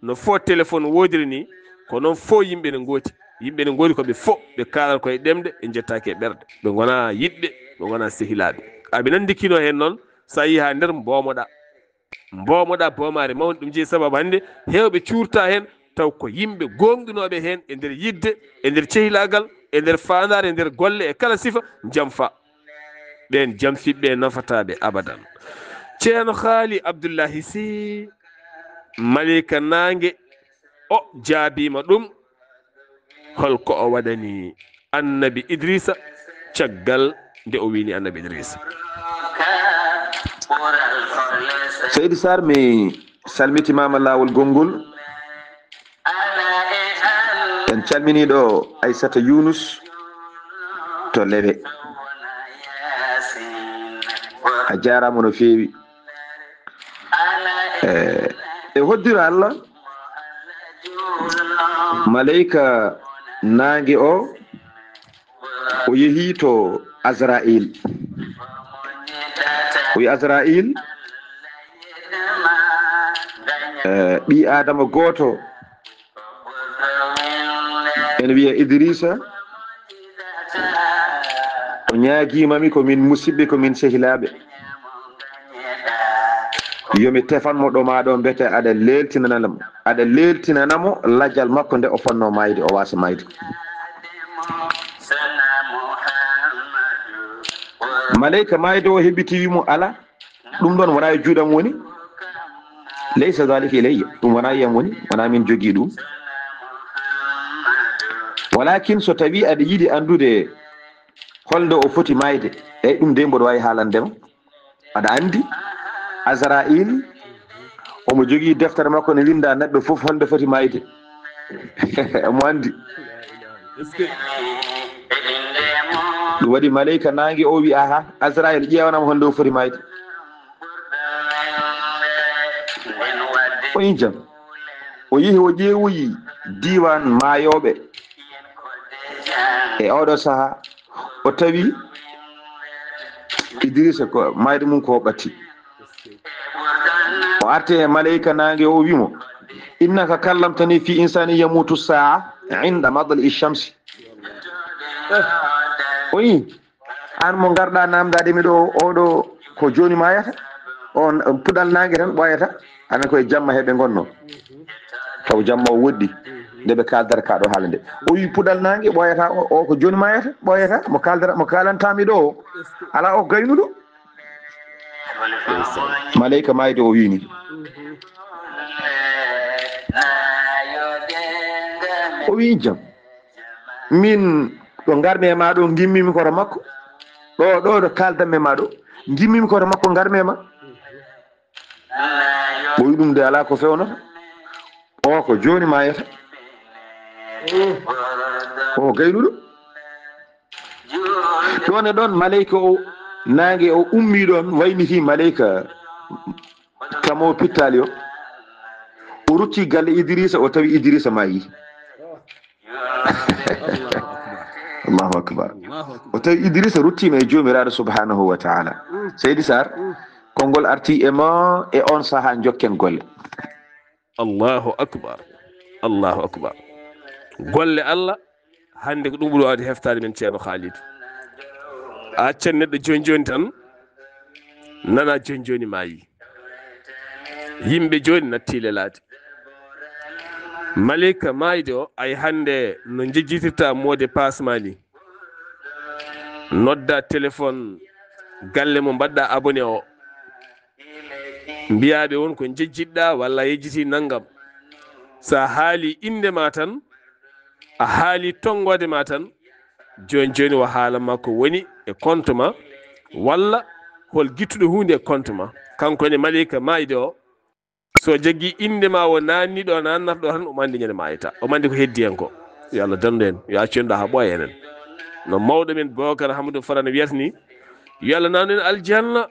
no fo téléphone woodiri ni, ko noon fo yimɓe ne ngooti. Yimɓe ne ngoodi ko ɓe fo, ɓe kaalata koye ɗemɗe, ɓe njettaaki e ɓerɗe. Ɓe ngona yiɗɓe, ɓe ngona sehilaaɓe. Aɓe nanndi kino heen noon, so a yii haa nder, mboomoɗa. Mboomoɗa boomaare mawnde, ɗum jeyi sababu hannde heewɓe cuurta heen, taw ko yimɓe gooŋɗinooɓe heen e nder yiɗde, e nder cehilaagal, e nder faandaare, e nder golle, e kala sifa, njamfa. Ɓeen jamfiɓe nafataaɓe abadan. Ceerno Haali Abdullahi Si, Maleyka Naange, o jaabiima ɗum. Hol ko o waɗani Annabi Idrisa caggal nde o wini Annabi Idrisa? Seydi Sarr, mi salmitimaama laawol gonngol. En calminii ɗo Aissata Younous to Lewe. A jaaraama no feewi. E, e hoddira Allah, maleyka naange o, o yehi to Azrail. O yi Azrail, e, ɓii Adama gooto, ene wiya Idrisa, o ñaagiima mi ko min musidɓe, ko min sehilaaɓe. Yo mi tefan mo ɗo maa ɗo, mbete aɗa leeltinana mo, aɗa leeltinana mo lajal makko nde o fotnoo maayde, o waasa maayde. Maleyka maayde o heɓiti, wi mo, "Alaa, ɗum ɗoon wonaa e juuɗam woni. Laysa zalika ilayya, ɗum wonaa e am woni, wonaa min jogii ɗum. Walakin so tawii aɗa yiɗi anndude holnde o foti maayde, Eyi, ɗum de mboɗo waawi haalande ma. Aɗa anndi Azrail, omo jogii deftere makko ne winnda neɗɗo fof holnde foti maayde. Omo anndi. Ɗum waɗi maleyka naange o wi, "Aha, Azrail, ƴeewanam holnde o foti maayde." O yi jam. O yehi, o ƴeewoyi diiwaan maayooɓe. E oɗo sahaa, o tawi Idrisa ko maayde mum ko ɓatti. O arti e maleyka naange, o wi mo, "Innaka kallamtani fi insani yamutu saa inda matla'i shamsi." O yi, "Aan mo ngarɗa namdaade mi ɗo, oɗo ko jooni maayata?" On puɗal naange tan ɓooyata, amen koye jamma heɓe ngonno. Taw jamma o woɗɗi, nde ɓe kaaldata ka ɗo haala nde. O yi puɗal naange ɓooyata, o, o ko jooni maayata, ɓooyata, mo kaaldata, mo kaalanta mi ɗo o. Alaa o gaynuɗo. Maleyka maayde o wini. O wi, "Jam. Min ɗo ngarmi e ma ɗo, ngimmimi koto makko. Ɗo, ɗo, ɗo kaaldanmi e ma ɗo, ngimmimi koto makko, ngarmi e ma." O wi, "Ɗum de alaa ko fewnata. O ko jooni maayata. O gaynuɗo." Ɗon e ɗon, maleyka o, naange o ummi ɗon, wayniti maleyka kamo pittaali o. O rutti galle Idrisa, o tawi Idrisa maayi. Allahu akbar. Allahu akbar. O tawi Idrisa ruttima e Joomiraaɗo subhanahu wa ta'ala. Seydi Sarr, konngol arti e ma e on sahaa, njokken golle. Allahu akbar. Allahu akbar. Golle Allah, hannde ko ɗum ɓuri waawde heftaade men, Ceerno Khalidou. A accan neɗɗo jooni jooni tan, nana jooni jooni maayi. Yimɓe jooni natti lelaade. Maleyka maayde o, ay hannde no njejjitirta mot de passe ma ni. Nodda téléphone galle mo mbaɗɗa abonné o. Mbiyaa ɓe won ko njejjitɗa walla a yejjiti nanngam. So a haali innde ma tan, a haali tonngoode ma tan, jooni jooni o haala ma ko woni e compte ma, walla hol gittuɗo huunde e compte ma. Kanko ne maleyka maayde o, so jaggi innde ma o naanni ɗo, naannata ɗo tan, omo anndi ñande maayata. Omo anndi ko heddi hen ko. Yo Allah dandu en, yo accu en ɗo haa ɓooya enen. No mawɗo men Bookar Hamadu Farana wiyata ni, yo Allah naandu en aljanna.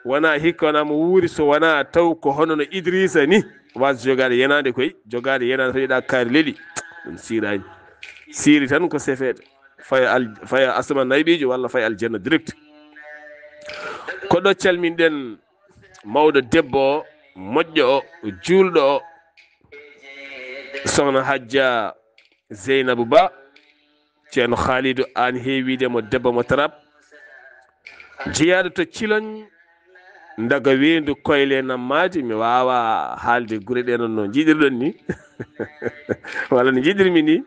Wona hikka, wona mo wuuri, so wona taw ko hono no Idrissa ni, waas jogaade yenaande koy, jogaade yenaande tawi ɗa kaari leli, ɗum siiraani. Siiri tan ko sefeede, faya al-, faya asama nayɓiijo walla faya aljanna direct. Ko ɗo calminɗen mawɗo debbo o, moƴƴo o, juulɗo o, Sohna Hajja Zeynabu Ba, Ceerno Khalidou, aan heewiide mo debbo mo Tarab, jeyaaɗo to Ciloñ, Ndaga Weendu, Koyle Nammaadi. Mi waawaa haalde gure ɗee noon no njiɗirɗon ni, walla no njiɗirmi ni.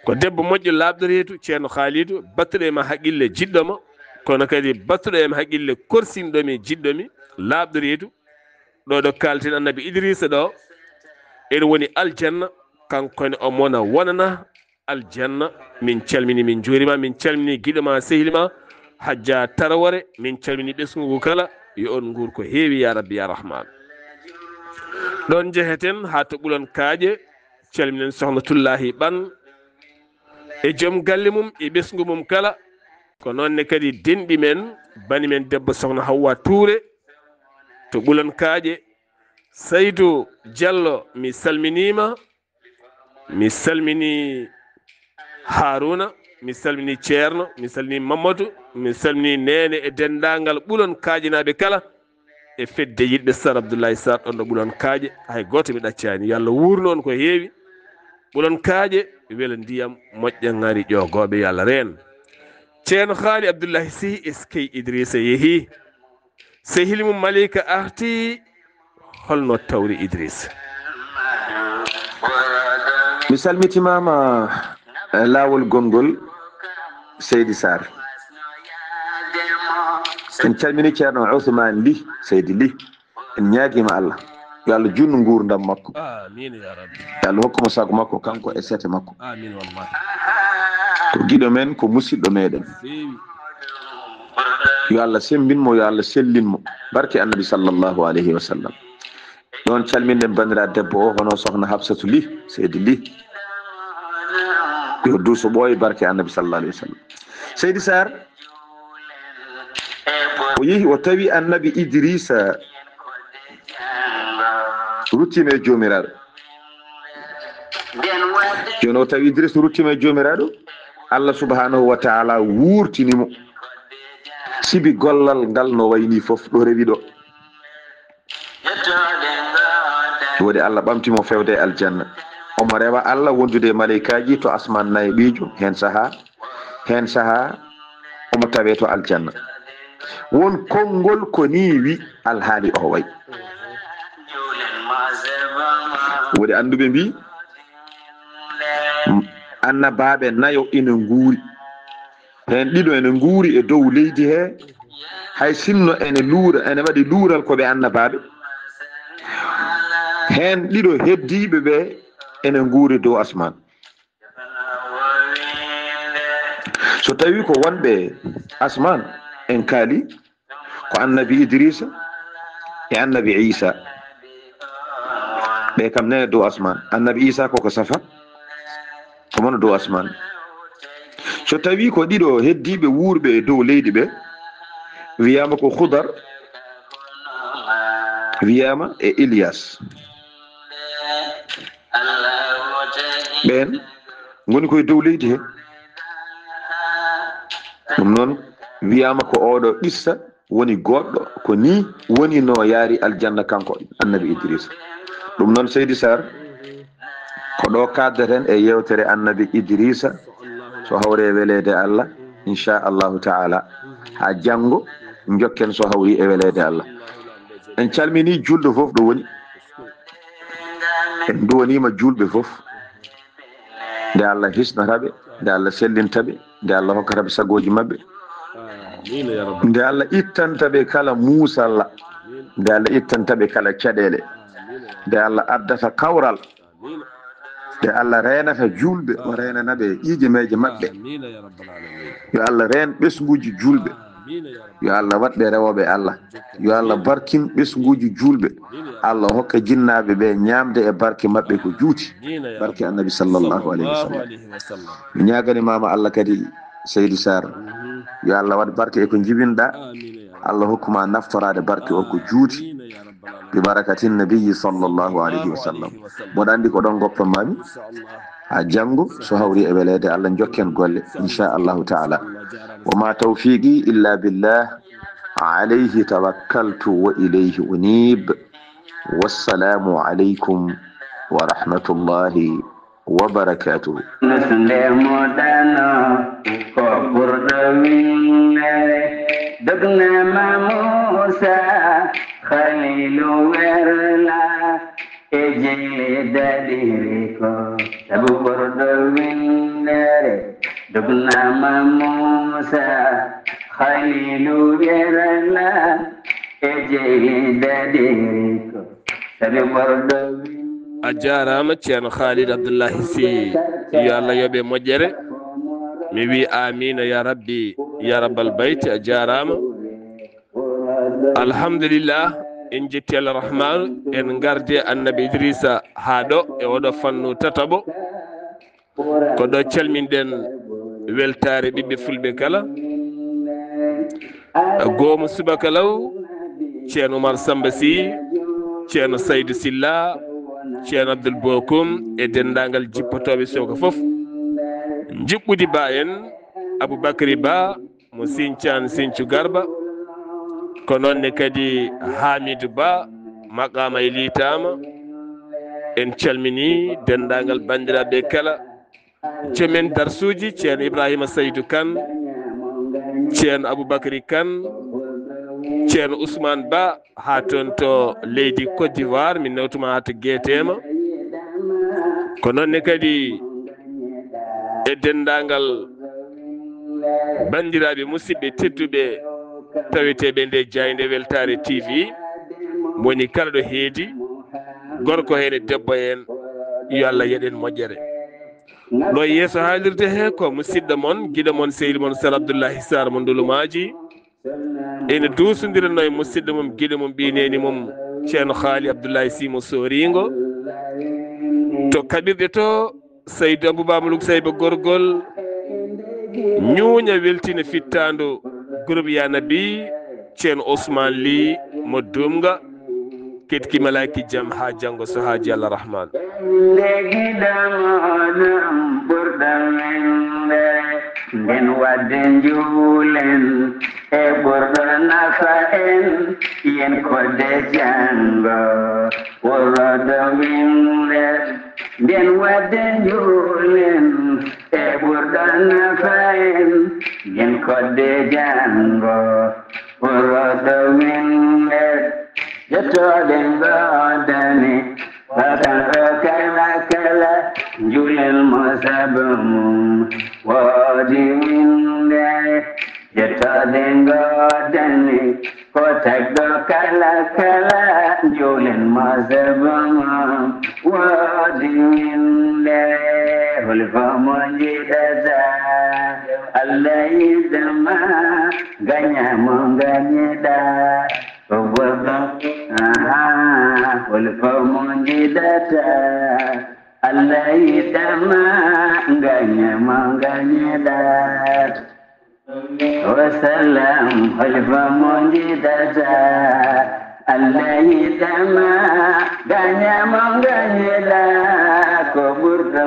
Ko debbo moƴƴo, laaɓɗo reedu, Ceerno Khalidou, battuɗo e ma haqqille, jiɗɗo ma, kono kadi battuɗo e ma haqqille, korsinɗo mi, jiɗɗo mi, laaɓɗo reedu. Ɗo ɗo kaalten Annabi Idrissa ɗo, ene woni aljanna, kanko ne omo na wonana aljanna. Min calmini, min njuurima, min calmini giɗo ma, sehil ma, Hajja Tarawore, min calmini ɓesngu ngu kala. Yo on nguur ko heewi, ya Rabbi, ya Rahman. Ɗon njeheten haa to Ɓulon Kaaƴe, calminen Sohna Tullahi Ɓan e joom galle mum e ɓesngu mum kala. Ko noon ne kadi denɗi men, bani men debbo Sohna Hawwa Tuure to Ɓulon Kaaƴe. Saydu Jallo, mi salminiima. Mi salmini Haruna, mi salmini Ceerno, mi salmini Mamadou, mi salmini Neene e denndaangal Ɓulon Kaaƴenaaɓe kala, e fedde yiɗɓe Sar Abdoulaye Sar ɗon ɗo Ɓulon Kaaƴe. Hay gooto mi ɗaccaani. Yo Allah wuurnu on ko heewi. Ɓulon Kaaƴe, wela ndiyam, moƴƴa ŋari, ƴoogooɓe, yo Allah reen. Ceerno Haali Abdoulaye Sy, eskey Idrissa yehii. Sehil mum Malika arti, holno tawri Idrissa? Mi salmitimaama, eh, laawol gonngol Seydi Sarr. En calmini Ceerno Ousmane Ly, Seydi Ly. En ñaagiima Allah. Yo Allah juutnu nguurndam makko. Amiin ya Rabbi. Yo Allah hokku mo sago makko, kanko e sete makko. Amiin wallahi. Ko giɗo men, ko musiɗɗo meɗen. Feewi. Yo Allah sembin mo, yo Allah sellin mo. Barke Annabi sallallahu alayhi wa sallam. Ɗon calminɗen banndiraaɗo debbo o, hono sokhna Hafsatu Ly, seydi Ly. Yo duuso ɓooy barke Annabi sallallahu alayhi wa sallam. Seydi Sarr, o yehi, o tawi Annabi Idrisa ruttiima e Joomiraaɗo. Jooni o tawi Idrisa ruttiima e Joomiraaɗo. Allah subhanahu wa ta'ala wurtini mo. Sibi gollal ngal no wayni fof ɗo rewi ɗo. Waɗi Allah ɓamti mo fewde e aljanna. Omo rewa Allah wondude e maleykaaji to asman nayaɓiijo, heen sahaa, heen sahaa omo tawee to aljanna. Won konngol ko nii wi alhaali o way. Waɗi annduɓe mbi, annabaaɓe nayo ina nguuri. Heen ɗiɗo ene nguuri e dow leydi he, hay sinno ene luura, ene waɗi luural ko ɓe annabaaɓe. Heen ɗiɗo heddiiɓe ɓe ene nguuri dow asman. So tawi ko wonɓe asman en kaali, ko annabi Idrisa e annabi Isa. Ɓe kam nene dow asman. Annabi Isa koko safa, ko mono dow asman. So tawi ko ɗiɗo heddiiɓe wuurɓe e dow leydi ɓe, wiyaama ko Khudar, wiyaama e Ilyas. Ɓeen ngoni koye dow leydi he. Ɗum noon, wiyaama ko oɗo qissa woni goɗɗo, ko ni woni no yaari aljanna kanko annabi Idrisa. Ɗum noon, Seydi Sarr, ko ɗo kaddeten e yewtere annabi Idrisa, so hawre e weleede Allah, inchallahu taala. Haa janngo, njokken so hawri e weleede Allah. En calmini julɗo fof ɗo woni. En duwaniima julɓe fof. Nde Allah hisnata ɓe, nde Allah sellinta ɓe, nde Allah hokkata ɓe sagooji maɓɓe. Nde Allah ittanta ɓe kala muusalla, nde Allah ittanta ɓe kala caɗeele, nde Allah addata kawral, nde Allah reenata julɓe, o reenana ɓe ƴiiƴe meeje maɓɓe. Yo Allah reen ɓesnguuji julɓe. Yo Allah waɗ ɓe rewooɓe Allah. Yo Allah barkin ɓesnguuji julɓe. Allah hokka jinnaaɓe ɓe ñaamde e barke maɓɓe ko juuti. Barke annabi sallallahu alayhi wa sallam. Mi ñaagani maama Allah kadi, Seydi Sarr. Yo Allah waɗ barke e ko njibinɗa. Allah hokkuma naftoraade barke o ko juuti. Bi barakatin nabiyyi sallallahu alayhi wa sallam. Mboɗo anndi ko ɗon goppan mami. Haa janngo, so hawri e weleede Allah, njokken golle, inchallahu taala. Wa ma tawfiqi illa billah, alayhi tawakkaltu wa ilayhi unib. Wassalamu alaykum wa rahmatullahi wa barakatuh. Nusnde mo dano ko ɓurɗo winnere, dognama Musa Khalilu werla. E jeyi daɗiri ko sabu ɓurɗo winndere, dognama Muusa Khaliilu yerla. E jeyi daɗiri ko sabu ɓurɗo winndere. A jaaraama, Ceerno Khalid Abdullahi Sy. Yo Allah yoɓe moƴƴere. Mi wi amiina ya rabbi, ya rabbal bayti, a jaaraama. Alhamdulillah, en jetti Allah Rahmaanu, en ngardi e Annabi Idrisa haa ɗo e oɗo fannu tataɓo. Ko ɗo calminɗen weltaare ɓiɓɓe fulɓe kala. Goomu subaka law, Ceerno Umar Samba Sy, Ceerno Saydu Silla, Ceerno Abdul Bokum e denndaangal jippotooɓe suka fof. Njuɓɓudi Ba en, Aboubacry Ba, mo Sinthiane Sinthiou Garba, ko noon ne kadi Hamidou Ba, maqaama e liitaama. En calminii denndaangal banndiraaɓe kala, joom en darsuuji, Ceerno Ibrahima Saydou Kane, Ceerno Aboubacry Kane, Ceerno Ousmane Ba, haa toon to leydi Côte d'Ivoire, min nawtuma haa to Guétéma. Ko noon ne kadi e denndaangal banndiraaɓe musidɓe tedduɓe taweteeɓe nde jaaynde Weltaare T V, mo woni kala ɗo heedi, gorko heen e debbo heen, yo Allah yeɗen moƴƴere. Ɗo yeeso haalirde he ko musidɗo mon, giɗo mon, sehil mon, Sar Abdoullahi Sarr mo Ndulumaaji. Ene duusondiranno e musidɗo mum, giɗo mum, ɓiy neeni mum, Ceerno Haali Abdullahi Simo Soringo. To kaɓirɗe to, Seydi Abouba Moulouk Seyba Gorgol, ñuuña weltina fittaandu groupe Ya Nabi, Ceerno Ousmane Ly mo Dumga, ketki malaaki jam haa janngo so haaji Allah Rahman. Nde giɗo mooɗon ɓurɗo welde, nden wadde njuulen e ɓurɗo nafa en, yen kodde janngo worodo winde. Nden wadde njuulen e ɓurɗo nafa en, yen kodde janngo worodo winde. Jottooɗe ngoodani, bakan o kala kala, njuulen mo sabu mum woodi winde. Jottooɗe ngoodani, ko tagɗo kala kala, njuulen mo sabu mum woodi winde. Holi fof mo njiɗata, Allah yiɗama, gaña mo gañiɗa. Ko goɗɗo, aha, holi fof mo njiɗata, Allah yiɗama, gaña mo gañiɗa. Wa salam, holi fof mo njiɗata, Allah yiɗama, gaña mo gañiɗa. Ko ɓurɗo